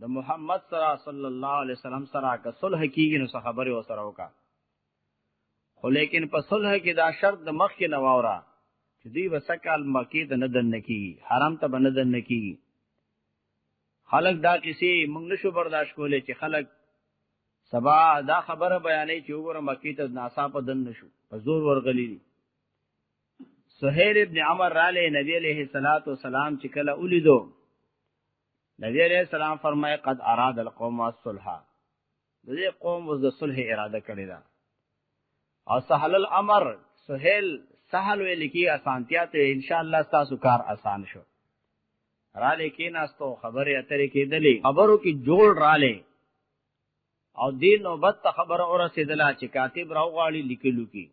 د محمد سره صلی الله علیه وسلم سره که صلح کیږي نو څه خبرې وسره وکا، خو لیکن په صلح کې دا شرط د مخ کې نه واوره چې دوی وسکال مکی ته نه دن کیږي، حرام ته به نه دن کیږي. خلک دا کیسې موږ نشو برداشت کولای چې خلک سبا دا خبره بیانې چې وګوره مکی ته ناسا په دن نشو، په زور ورغلی دي. سهیل ابن عمر را له نبی علیہ الصلات والسلام چې کله ولیدو، نبی علیہ السلام فرمای قد اراد القوم الصلح، د دې قوم اوس د صلح اراده کړې ده. او سهل الامر، سهیل سهل ویل کی اسانتیا ته، ان شاء الله تاسو کار آسان شو. را لې ناستو، خبرې اترې کېدلې، خبرو کې جوړ را لې او دې نوبت ته خبره ورسېدله چې کاتب راوغواړي لیکلو کې.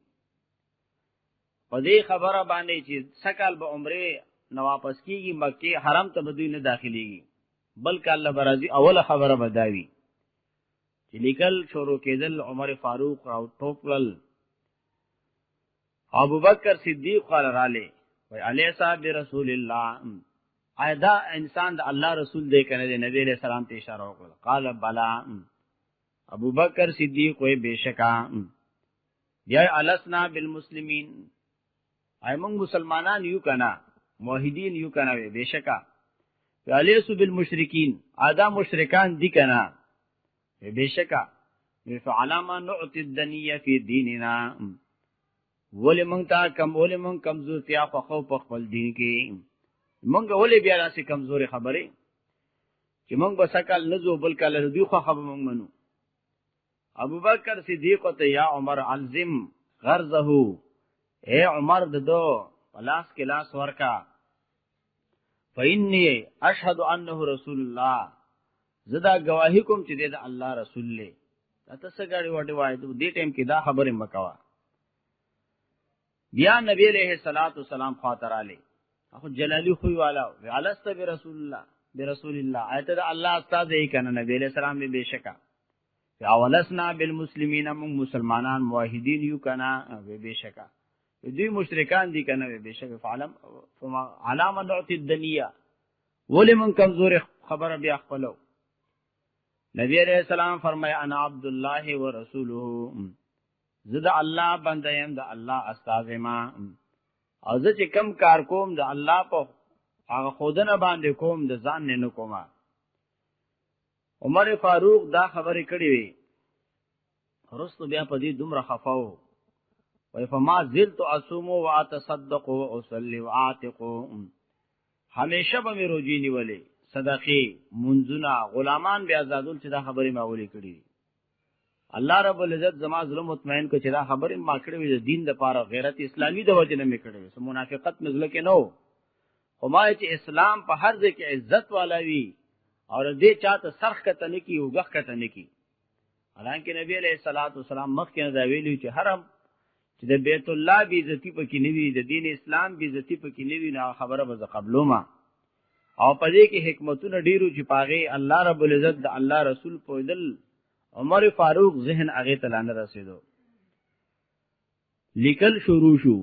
په دې خبره باندې چې سکال به عمره نو واپس کیږي، مکه حرم ته به دوی نه داخليږي، بلکې الله برازي. اوله خبره بداوي چې لیکل شروع کېدل، عمر فاروق راو ټوکل، ابو بکر صدیق قال رالی وی الیس برسول الله، ایدا انسان د الله رسول دی کنه دی؟ نبی علیہ السلام ته اشاره وکړه. قال بلا، ابو بکر صدیق وی بشکا. بیا السنا بالمسلمین، ای موږ مسلمانان یو کنا، موحدین یو کنا؟ وی بشکا. الیسو بالمشرکین، ادا مشرکان دی کنا؟ وی بشکا. فعلما نعطي الدنيا في ديننا، ولی مونږ ته کم، ولی مونږ کمزورتیا خو په خپل دین کې؟ مونږ ولې بیا راسي کمزوري خبرې چې مونږ به سکل نزو، بل کله دوی خو خبر مونږ منو؟ ابو بکر صدیق ته یا عمر الزم غرزه، اے عمر ددو پلاس کې لاس ورکا، فإني اشهد انه رسول الله، زدا گواہی کوم چې د الله رسول له. ته څه غاړي وډي وای، دې ټیم کې دا خبره مکوا. بیا نبی علیہ الصلات والسلام خاطر علی اخو جلالی خوی والا والست برسول الله، برسول الله، ایت دا الله استاد یې کنه؟ نبی علیہ السلام به بشکا. اولسنا بالمسلمین، موږ مسلمانان موحدین یو کنا؟ وی بشکا. دوی مشرکان دي کنه؟ وی بشکا. فعلم فما علامه نعطي الدنيا، ولی من کمزور خبره بیا خپلو؟ نبی علیہ السلام فرمای انا عبد الله ورسوله، زه د الله بنده یم، د الله استاد ما، او زه چې کم کار کوم د الله په هغه خودنه باندې کوم، د ځان نه نه کوم. عمر فاروق دا خبرې کړې وي، رستو بیا په دې دومره خفاو وای، فما زلت اصوم واتصدق واصلي واعتق، همیشه به مې روزي نیولې، صدقې، منځونه، غلامان به آزادول، چې دا خبرې ما ولې کړې. الله رب العزت زما زړه مطمئن کو چې دا خبرې ما کړې وې د دین د پاره، غیرت اسلامی د وجه نه مې کړې وې، منافقت مې زړه کې نه و. خو ما چې اسلام په هر ځای کې عزت والا وي او دې چاته سرخ کته نه کی او غخ کته نه کی. حالانکه نبی علیہ الصلوۃ والسلام مخکې دا ویلي چې حرم چې د بیت الله بی عزتی پکې نه وي، د دین اسلام بی عزتی پکې نه وي، نو خبره به قبلو ما. او په دې کې حکمتونه ډیرو چې پاغه الله رب العزت د الله رسول پویدل، عمر فاروق ذهن هغه ته لانه رسیدو. لیکل شروع شو.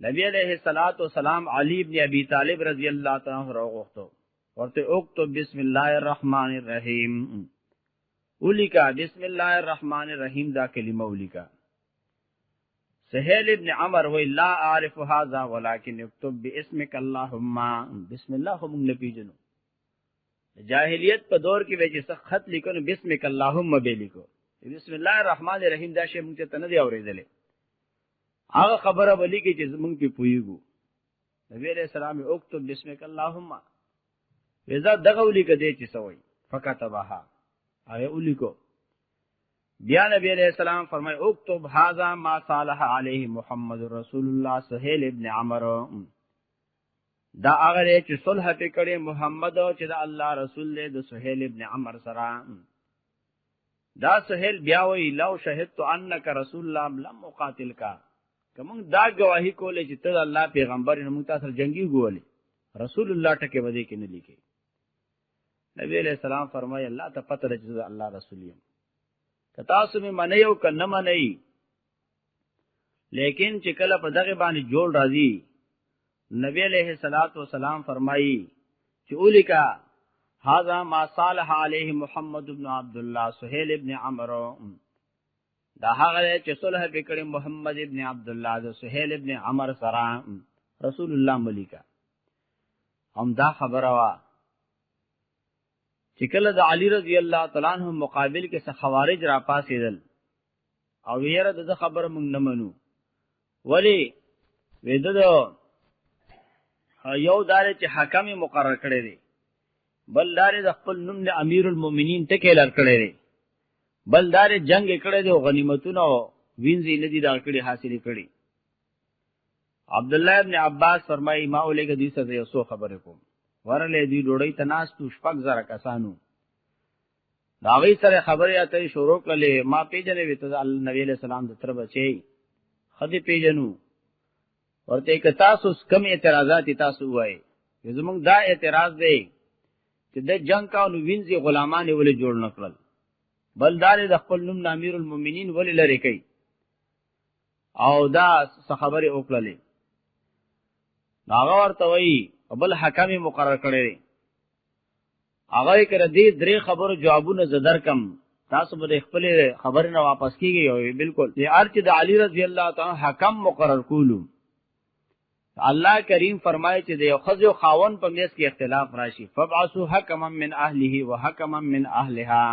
نبی علیہ الصلات والسلام علی ابن ابی طالب رضی الله تعالی عنہ راغوښتو، ورته اكتب بسم الله الرحمن الرحیم، ولیکا بسم الله الرحمن الرحیم، دا کلمه ولیکا. سهیل ابن عمر وی لا اعرف هذا ولكن اكتب باسمك اللهم. بسم الله هم نه پیژنو، جاهلیت په دور کې به چې څه خط لیکو نو بسمک اللهم به لیکو، بسم الله الرحمن الرحیم دا شی مونږ ته نه دی اورېدلې. هغه خبره ولی کې چې مونږ په پویګو. نبی علیہ السلام اكتب بسمک اللهم، وزا دغه ولیکه دی چې سوی، فكتبها، هغه ولیکو. بیا نبی علیہ السلام فرمای اكتب هذا ما صالح علیه محمد رسول الله سهیل ابن عمر، دا هغه چې صلح په کړي محمد چې د الله رسول له د سهیل ابن عمر سره. دا سهیل بیا وی لو شهدت انک رسول الله لم اقاتلک، کوم دا گواہی کولې چې ته الله پیغمبر نه، مونږ تاسو جنگي ګولې، رسول الله ټکه ودی کې نه لیکي. نبی علیہ السلام فرمای الله ته پته ده چې الله رسول یم، که تاسو مې منئ او که نه منئ، لیکن چې کله په دغه باندې جوړ راځي، نبی علیہ الصلات والسلام فرمایي چې اولیکا هاذا ما صالح علیه محمد ابن عبد الله سهیل ابن عمرو، دا هغه چې صلح وکړي محمد ابن عبد الله د سهیل ابن عمر سره، رسول الله ملیکا. هم دا خبره وا چې کله د علی رضی الله تعالی عنہ مقابل کې څه خوارج را پاسېدل او یره د خبره مونږ نه منو، ولی وېده د یو دار چې حکم مقرر کړی دی، بل دار د خپل نوم له امیر المؤمنین ټکی لر کړی دی، بل دار جنگ کړی دی او غنیمتونه او وینځي نه دي دا کړی حاصل کړي. عبد الله ابن عباس فرمایي ما ولېګه دې سره یو څو خبرې کوم. ورلې دی ډوړی تناستو 6000 کسانو، دا غي سره خبرې اترې شروع کړلې. ما پیژنې وی ته نبی علیہ السلام د تر بچي خدي پیژنو، ورته ک تاسو کم اعتراضات تاسو وای، زمونږ دا اعتراض دی چې د جنگ کا نو وینځي غلامان ولې جوړ نکړل، بل دار د خپل نوم امیر المؤمنین ولې لري کوي، او دا خبرې وکړلې. هغه ورته وایي بل حکم مقرر کړی، هغه کړه دې درې خبرو جوابونه زدر کم، تاسو به خپل خبرې نه واپس کیږي. او بالکل دې ارچ د علی رضی الله تعالی حکم مقرر کولو، الله کریم فرمایي چې د یو خزو خاون په میس کې اختلاف راشي، فبعثوا حکما من اهله وحکما من اهلها،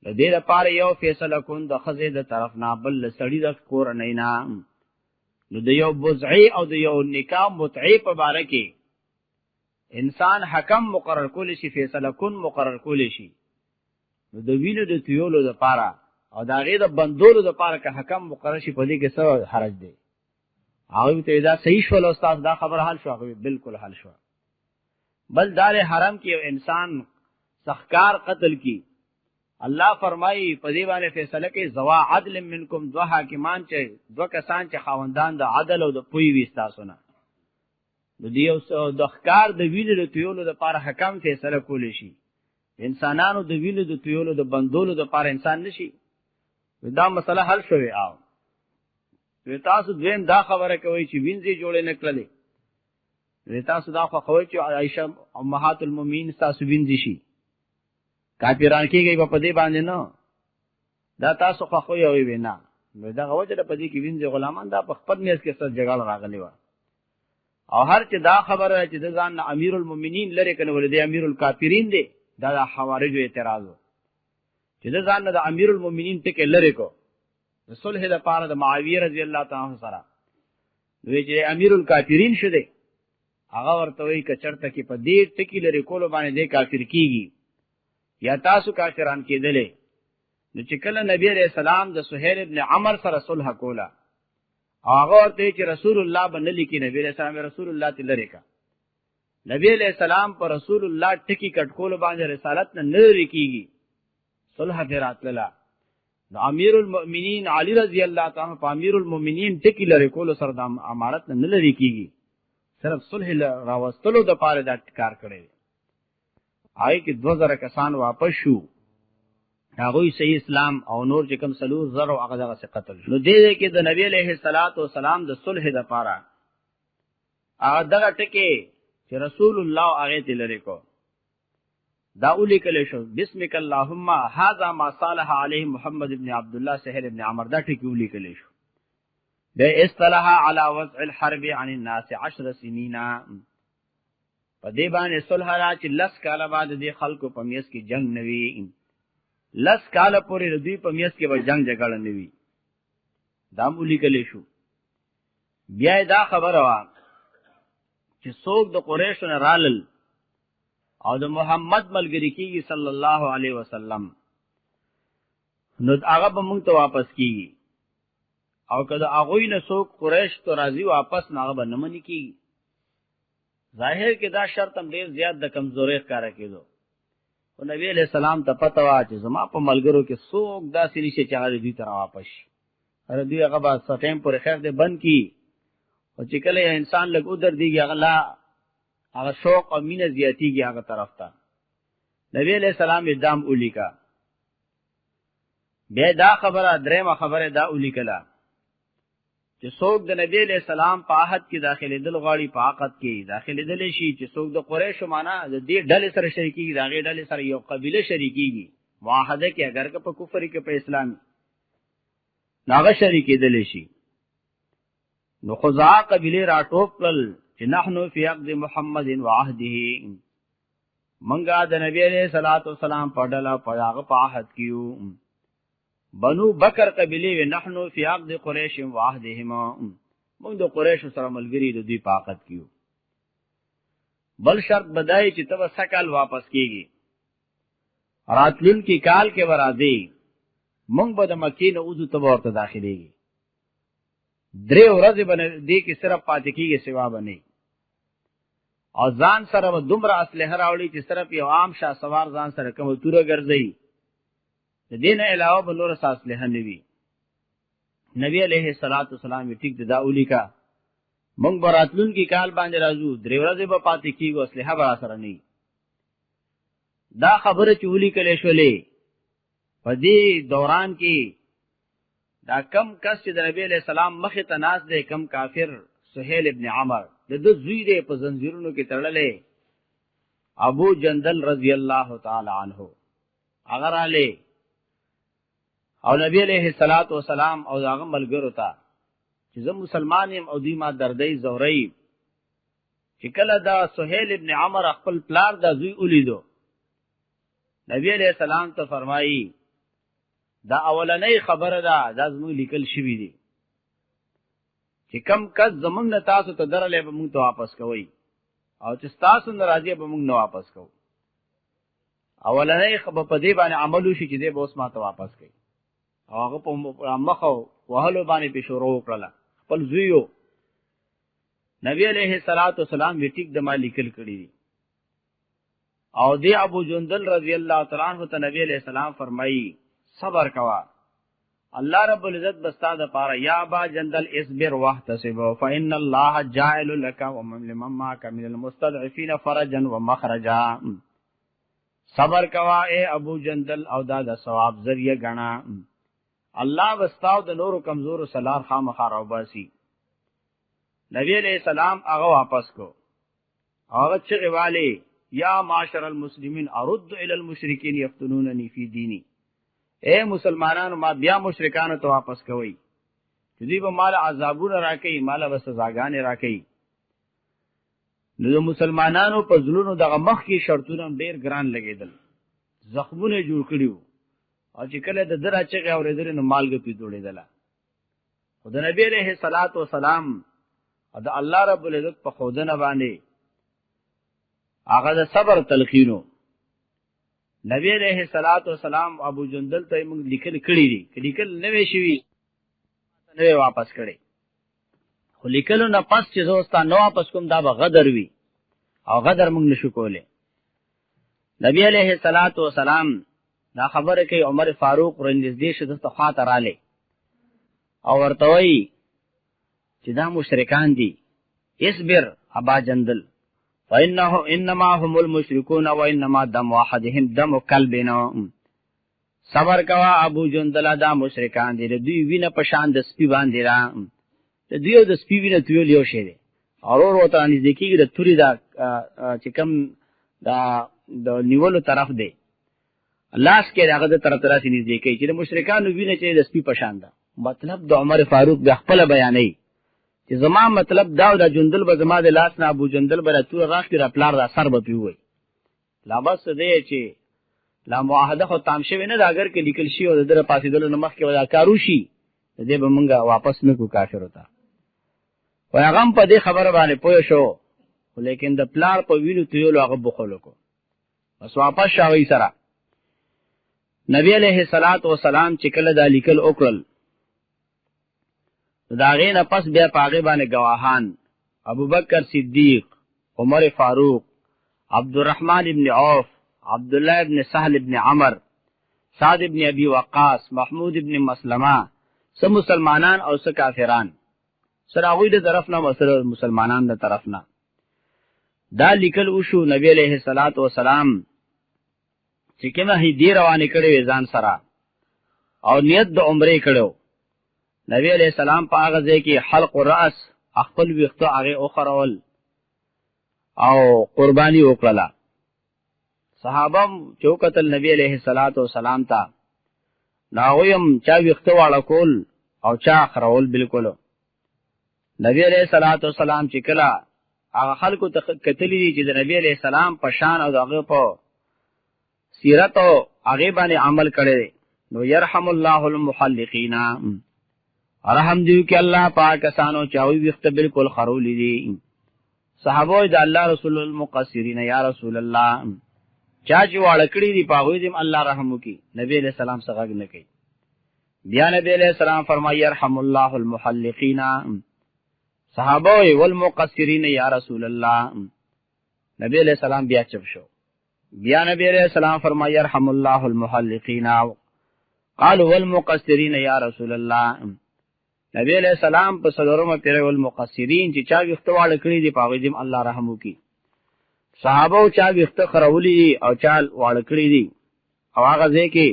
د دې لپاره یو فیصله کون د خزې د طرف نه بل سړی د کور نه نه، نو د یو بضعی او د یو نکاح متعی په باره کې انسان حکم مقرر کول شي، فیصله کون مقرر کول شي. نو د وینو د تیولو د پاره او د هغې د بندولو د پاره که حکم مقرر شي، په دې کې څه حرج دی؟ هغوی ته دا صحیح شول استاد، دا خبره حل شوه؟ هغوی بالکل حل شوه. بل دار حرم کې یو انسان سخکار قتل کی، الله فرمایي په دې باندې فیصله کوي زوا عدل منکم، دوه حاکمان چې دوه کسان چې خاوندان د عدل او د پوی وي تاسو نه، نو دی یو د ښکار د وینې د تویولو لپاره حکم فیصله کولی شي، انسانانو د وینې د تویولو د بندولو لپاره انسان نشي. دا مسله حل شوې. او وی تاسو دویم دا خبره کوي چې وینځي جوړې نه کړلې، وی تاسو دا خو کوي چې عائشه امهات المؤمنین تاسو وینځي شي، کافران کېږي په دې باندې نه، دا تاسو خو یو وینا. نو دا وجه په دې کې وینځي غلامان دا په خپل میز کې سره جګړه راغلی و. او هر چې دا خبره چې د ځان نه امیر المؤمنین لري کنه، ولې دی امیر الکافرین دی، دا د حوارجو اعتراض چې د ځان نه د امیر المؤمنین ټکی لري کو د صلح لپاره د معاویه رضی الله تعالی عنہ سره، نو چې امیر الکافرین شو دی، هغه ورته وی کچرته کې په دې ټکی لري کولو باندې دی کافر کیږي یا تاسو کافران کېدلې. نو چې کله نبی علیہ السلام د سهیل ابن عمر سره صلح کوله، هغه ورته چې رسول الله باندې لیکي، نبی علیہ السلام رسول الله ته لري کا، نبی علیہ السلام پر رسول الله ټکی کټکول باندې رسالت نه لري کیږي، صلح فراتله. نو امیر المؤمنین علی رضی الله تعالی په امیر المؤمنین ټکی لري کول سره د امارت نه لري کیږي، صرف صلح راوستلو د پاره دا کار کړی. آی کې 2000 کسان واپس شو، هغه صحیح اسلام او نور چې کم 3000 هغه دغه څه قتل. نو دې کې د نبی علیہ الصلات والسلام د صلح د پاره هغه دغه ټکی چې رسول الله هغه ته لري کو، دا ولیکل شو بسمک اللهم هذا ما صالح علیه محمد ابن عبد الله سهل ابن عمر، دا ټکی ولیکل شو. د اصطلاح علی وضع الحرب عن الناس 10 سنین، په دې باندې صلح را چې لس کاله بعد د خلکو په میس کې جنگ نوي، لس کاله پورې د دوی په میس کې به جنگ جګړه نوي، دا ولیکل شو. بیا دا خبره وا چې څوک د قریشو نه رالل او د محمد ملګری کیږي صلی الله علیه وسلم، نو هغه به مونږ ته واپس کیږي، او که د هغوی نه څوک قریش ته راځي واپس، نو هغه به نه مني کیږي. ظاهر کې دا شرط هم ډیر زیات د کمزورۍ ښکاره کېدو، خو نبی علیہ السلام ته پته وه چې زما په ملګرو کې څوک داسې نشي چې هغه دوی ته راواپس شي. هر دوی هغه به څه ټایم پورې خیر دی بند کړي، خو چې کله یو انسان لږ ودردېږي، هغه لا هغه شوق او مینه زیاتېږي هغه طرف ته. نبی علیہ السلام یې دام ولیکه. بیا دا خبره، درېیمه خبره دا ولیکله چې څوک د نبی علیہ السلام په عهد کې داخلېدل غواړي، په عقد کې داخلېدل شي، چې څوک د قریشو معنا د دې ډلې سره شریکېږي، د هغې ډلې سره یو قبیله شریکېږي معاهده کې، اگر که په کفر کې په اسلام هغه شریکېدل شي. نو خزاعه قبیله راټوپ کړل چې نحنو فی عقد محمد وعهده، منګه د نبی علیہ الصلوۃ والسلام په ډله په هغه په عهد کیو. بنو بکر قبیله وی نحنو فی عقد قریش وعهدهم، موږ د قریش سره ملګری د دوی په عقد کیو. بل شرط بدای چې تب سکال واپس کیږي، راتلون کی کال کې ورازي، موږ به د مکې نه وځو، ته ورته داخليږي، درې ورځې به دې کې صرف پاتې کیږي، سوا به نه، او ځان سره به دومره اسلحه راوړي چې صرف یو عام شاه سوار ځان سره کوم توره ګرځي، د دې نه علاوه به نور څه اسلحه نه وي. نبی علیه الصلاۃ والسلام ټیک دا ولیکا، مونږ براتلون کی کال باندې راځو، درې ورځې به پاتې کیږو، اسلحه به سره نه. دا خبره چې ولیکل شولې په دې دوران کې دا کم کس چې د نبی علیہ السلام مخې ته ناس دی، کم کافر سهیل ابن عمر د ده زوی دی، په زنځیرونو کې تړلی ابو جندل رضی الله تعالی عنہ هغه رالی او نبی علیہ الصلات والسلام او هغه ملګرو ته چې زه مسلمان یم او دوی ما دردی زوري. چې کله دا سهیل ابن عمر خپل پلار دا زوی ولیدو، نبی علیہ السلام ته فرمایي دا اولنۍ خبره ده، دا زموږ لیکل شوی دی چې کم کس زمونږ نه تاسو ته درلې به مونږ ته واپس کوي، او چې تاسو ناراضي به مونږ نه واپس کوو. اولنۍ خبره په دې باندې عمل وشي چې دې به اوس ما ته واپس کوي، او هغه په مخ وهلو باندې په شروع وکړه خپل زویو. نبی علیہ الصلات والسلام وی ټیک د ما لیکل کړی دي. او دی ابو جندل رضی الله تعالی عنہ ته نبی علیہ السلام فرمایي صبر کوا، الله رب العزت بستا د پاره یا با جندل اصبر واحتسب فإن الله جاعل لك ومن معك من المستضعفين فرجا ومخرجا. صبر کوا اے ابو جندل، او دا د ثواب ذریعہ غنا، الله وستاو د نورو کمزورو سلار خامخا راوباسي. نبی علیہ السلام هغه واپس کو، هغه چغې والے یا معاشر المسلمین ارد الى المشرکین یفتنوننی فی دینی، اے مسلمانانو ما بیا مشرکانو ته واپس کوي چې دوی به مال عذابونه راکوي، مال به سزاګانې راکوي. نو د مسلمانانو په زړونو دغه مخ کې شرطونه ډیر ګران لګیدل، زخمونه جوړ کړیو، او چې کله د درا چغه اورېدل نو مالګه پی جوړېدله. خو د نبی علیہ الصلات والسلام او د الله رب العزت په خودنه باندې هغه د صبر تلقینو. نبی علیہ الصلات والسلام ابو جندل ته موږ لیکل کړی دي، لیکل نه وی شوی نه واپس کړي، خو لیکلو نه پس چې زه ستا نه واپس کوم دا به غدر وي او غدر موږ نشو کولی. نبی علیہ الصلات والسلام دا خبره کوي، عمر فاروق رنځ دې شه دته خاطر رااله او ورته وایي چې دا مشرکان دي، اصبر ابا جندل فإنه انما هم المشركون وانما دم احدهم دم كلبنا. صبر کوا ابو جندل، دا مشرکان دي، دوی وینه په شان د سپي باندې را، د دوی او د سپي وینه تویل یو شی دی. اور اور ورته نږدې کېږي د توري دا چې کم دا د نیولو طرف دی، لاس کې هغه د طرف راسي نږدې کوي چې د مشرکانو وینه چې د سپي په شان ده. مطلب د عمر فاروق بیا خپل بیانوي چې زما مطلب دا او دا جندل به زما د لاس نه ابو جندل به را توره راخلي، را پلار را سر به پرې ووایي. لا بس دی چې لا معاهده خو تام شوې نه ده، اګر که لیکل شي او د ده پاڅېدلو نه مخکې به دا کار وشي، د دې به مونږ واپس نه کړو کافرو ته. خو هغه هم په دې خبره باندې پوه شو، خو لیکن د پلار په وینو تویولو هغه بخل وکړو، بس واپس شو هغوی سره. نبی علیه الصلاة والسلام چې کله دا لیکل وکړل، د هغې نه پس بیا په هغې باندې ګواهان ابوبکر صدیق، عمر فاروق، عبدالرحمن ابن عوف، عبدالله ابن سهل ابن عمر، سعد ابن ابي وقاص، محمود ابن مسلمه، څه مسلمانان او څه کافران، سره هغوی د طرف نه سره مسلمانان د طرف نه دا لیکل وشو. نبی علیہ الصلات والسلام چې کومه هدیه روانې کړې وې ځان سره او نیت د عمرې کړو، نبی علیہ السلام په هغه ځای کې حلق الراس خپل ویښته هغه وخرول او قرباني وکړله. صحابه چې وکتل نبی علیہ الصلات والسلام ته، نو هغوی هم چا ویښته واړه کول او چا خرول بالکل. نبی علیہ الصلات والسلام چې کله هغه خلکو ته کتلی دي چې د نبی علیہ السلام په شان او د هغه په سیرت او هغه باندې عمل کړی دی، نو يرحم الله المحلقین، رحم دیو کې الله پاک کسانو چې هغوی ویښته بالکل خرولي دي. صحابه د الله رسول المقصرین، یا رسول الله چا چې واړه کړي دي په هغوی دې الله رحم وکړي. نبی علیہ السلام څه غږ نه کوي. بیا نبی علیہ السلام فرمایي يرحم الله المحلقین. صحابه والمقصرین یا رسول الله. نبی علیہ السلام بیا چپ شو. بیا نبی علیہ السلام فرمایي يرحم الله المحلقین. قالوا والمقصرین یا رسول الله. نبی علیہ السلام په څلورمه پیره والمقصرین چې چا ویښته واړه کړي دي په هغوی دې الله رحم وکړي. صحابه چا ویښته خرولي دي او چا واړه کړي دي، او هغه ځای کې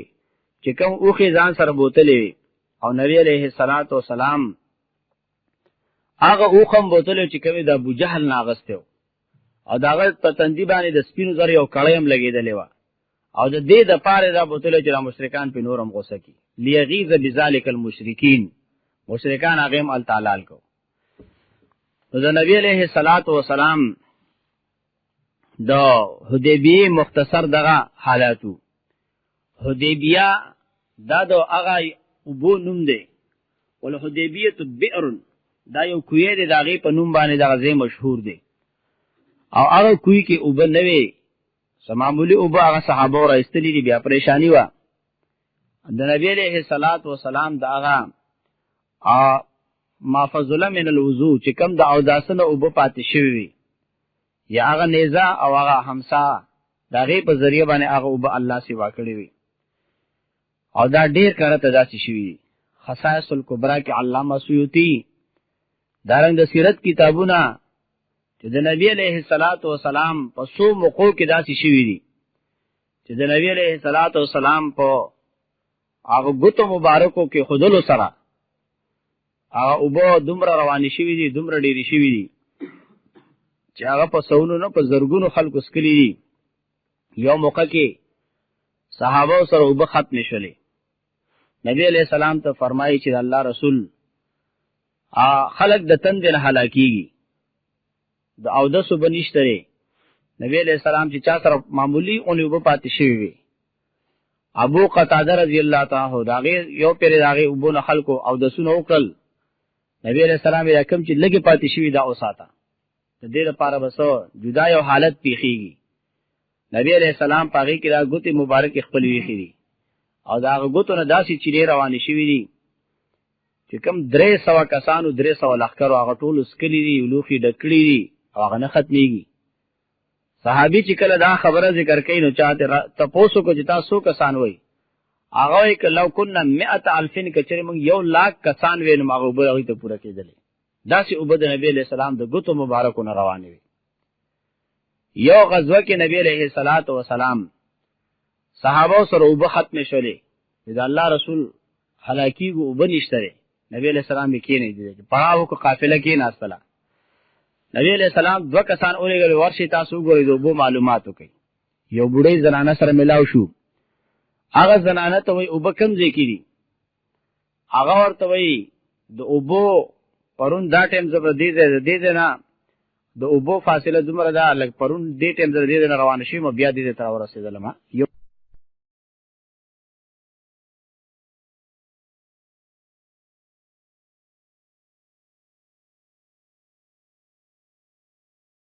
چې کوم اوښې ځان سره بوتلې وي، او نبی علیه الصلاة والسلام هغه اوښ هم بوتلې چې کومې د ابو جهل نه اخیستی و، او د هغه په تندي باندې د سپینو زرو یو کړۍ هم لګېدلې وه، او د دې دپاره دا بوتلې چې دا مشرکان پرې نور هم غوسه کړي، لیغیظ بذلک المشرکین، مشرکان هغه هم هلته حلال کړو. نو د نبی علیه الصلاة والسلام د حدیبیې مختصر دغه حالاتو. حدیبیه دا د هغه اوبو نوم دی، والحدیبیه بئر، دا یو کوی دی، د هغې په نوم باندې دغه ځای مشهور دی، او هغه کوی کې اوبه نه وې، څه معمولي اوبه هغه صحابه را ایستلې دي، بیا پریشاني وه. د نبی علیه الصلاة والسلام د هغه ما فضل من الوضوء چې کوم د اوداسه نه اوبه پاتې شوې وي، یا هغه نیزه او هغه همسا، د هغې په ذریعه باندې هغه اوبه الله سیوا کړې وي، او دا ډېر کرته داسې شوي دي. خصائص الکبرا کې علامه سیوطي دارنګ د سیرت کتابونه چې د نبی علیه الصلاة والسلام په څو موقعو کې داسې شوي دي چې د نبی علیه الصلاة والسلام په هغه ګوتو مبارکو کې خودلو سره هغه اوبه دومره روانې شوي دي، دومره ډېرې شوي دي چې هغه په سونو نه په زرګونو خلکو څکلي دي. یو موقع کې صحابه سره وب ختم شولې، نبی علیہ السلام ته فرمایي چې الله رسول، خلق د تند نه هلاکیږي، د او د سو بنشتره. نبی علیہ السلام چې چا سره معمولی اونې وب پاتې شوی وي، ابو قتاده رضی الله تعالی عنہ داغه یو پیر داغه وبونه خلکو او د سونو وکړل. نبی علیہ السلام یې کم چې لګي پاتې شوی دا اوساته، د دې لپاره بس جدا یو حالت پیخیږي. نبی علیہ السلام پاغي کې دا ګوتې مبارک خپل ویخي دي او دا ګوتو نه داسې چیرې روانې شوې دي چې کم 300 کسانو، 300 لخرو هغه ټول سکلي دي، لوخي ډکړي دي او هغه نه ختميږي. صحابي چې کله دا خبره ذکر کوي نو چاته تپوسو کو چې تاسو کسان وای، هغه وای ک لو كنا 100,000، کچره موږ 1 لاک کسان وې نو هغه وبره ته پوره کېدلې. داسې وبد نبی علیہ السلام د ګوتو مبارکو نه روانې وي. یو غزوه کې نبی علیہ الصلات والسلام صحابه سره وب ختم شولې، دا الله رسول هلاکیږي، وب نشته. نبی علیہ السلام یې کینې دي پړاو کو قافله کې ناستله. نبی علیہ السلام دوه کسان اولېګل، ورشي تاسو وګورئ، د وبو معلومات وکړي. یو بوډۍ زنانه سره ملاو شو، هغه زنانه ته وای وب کم ځای کې دي؟ هغه ورته وای د اوبو پرون دا ټیم زبر دې دې نه د اوبو فاصله دومره ده، لکه پرون دې ټیم زبر دې نه روان شي مو بیا دې تر ورسېدلم. یو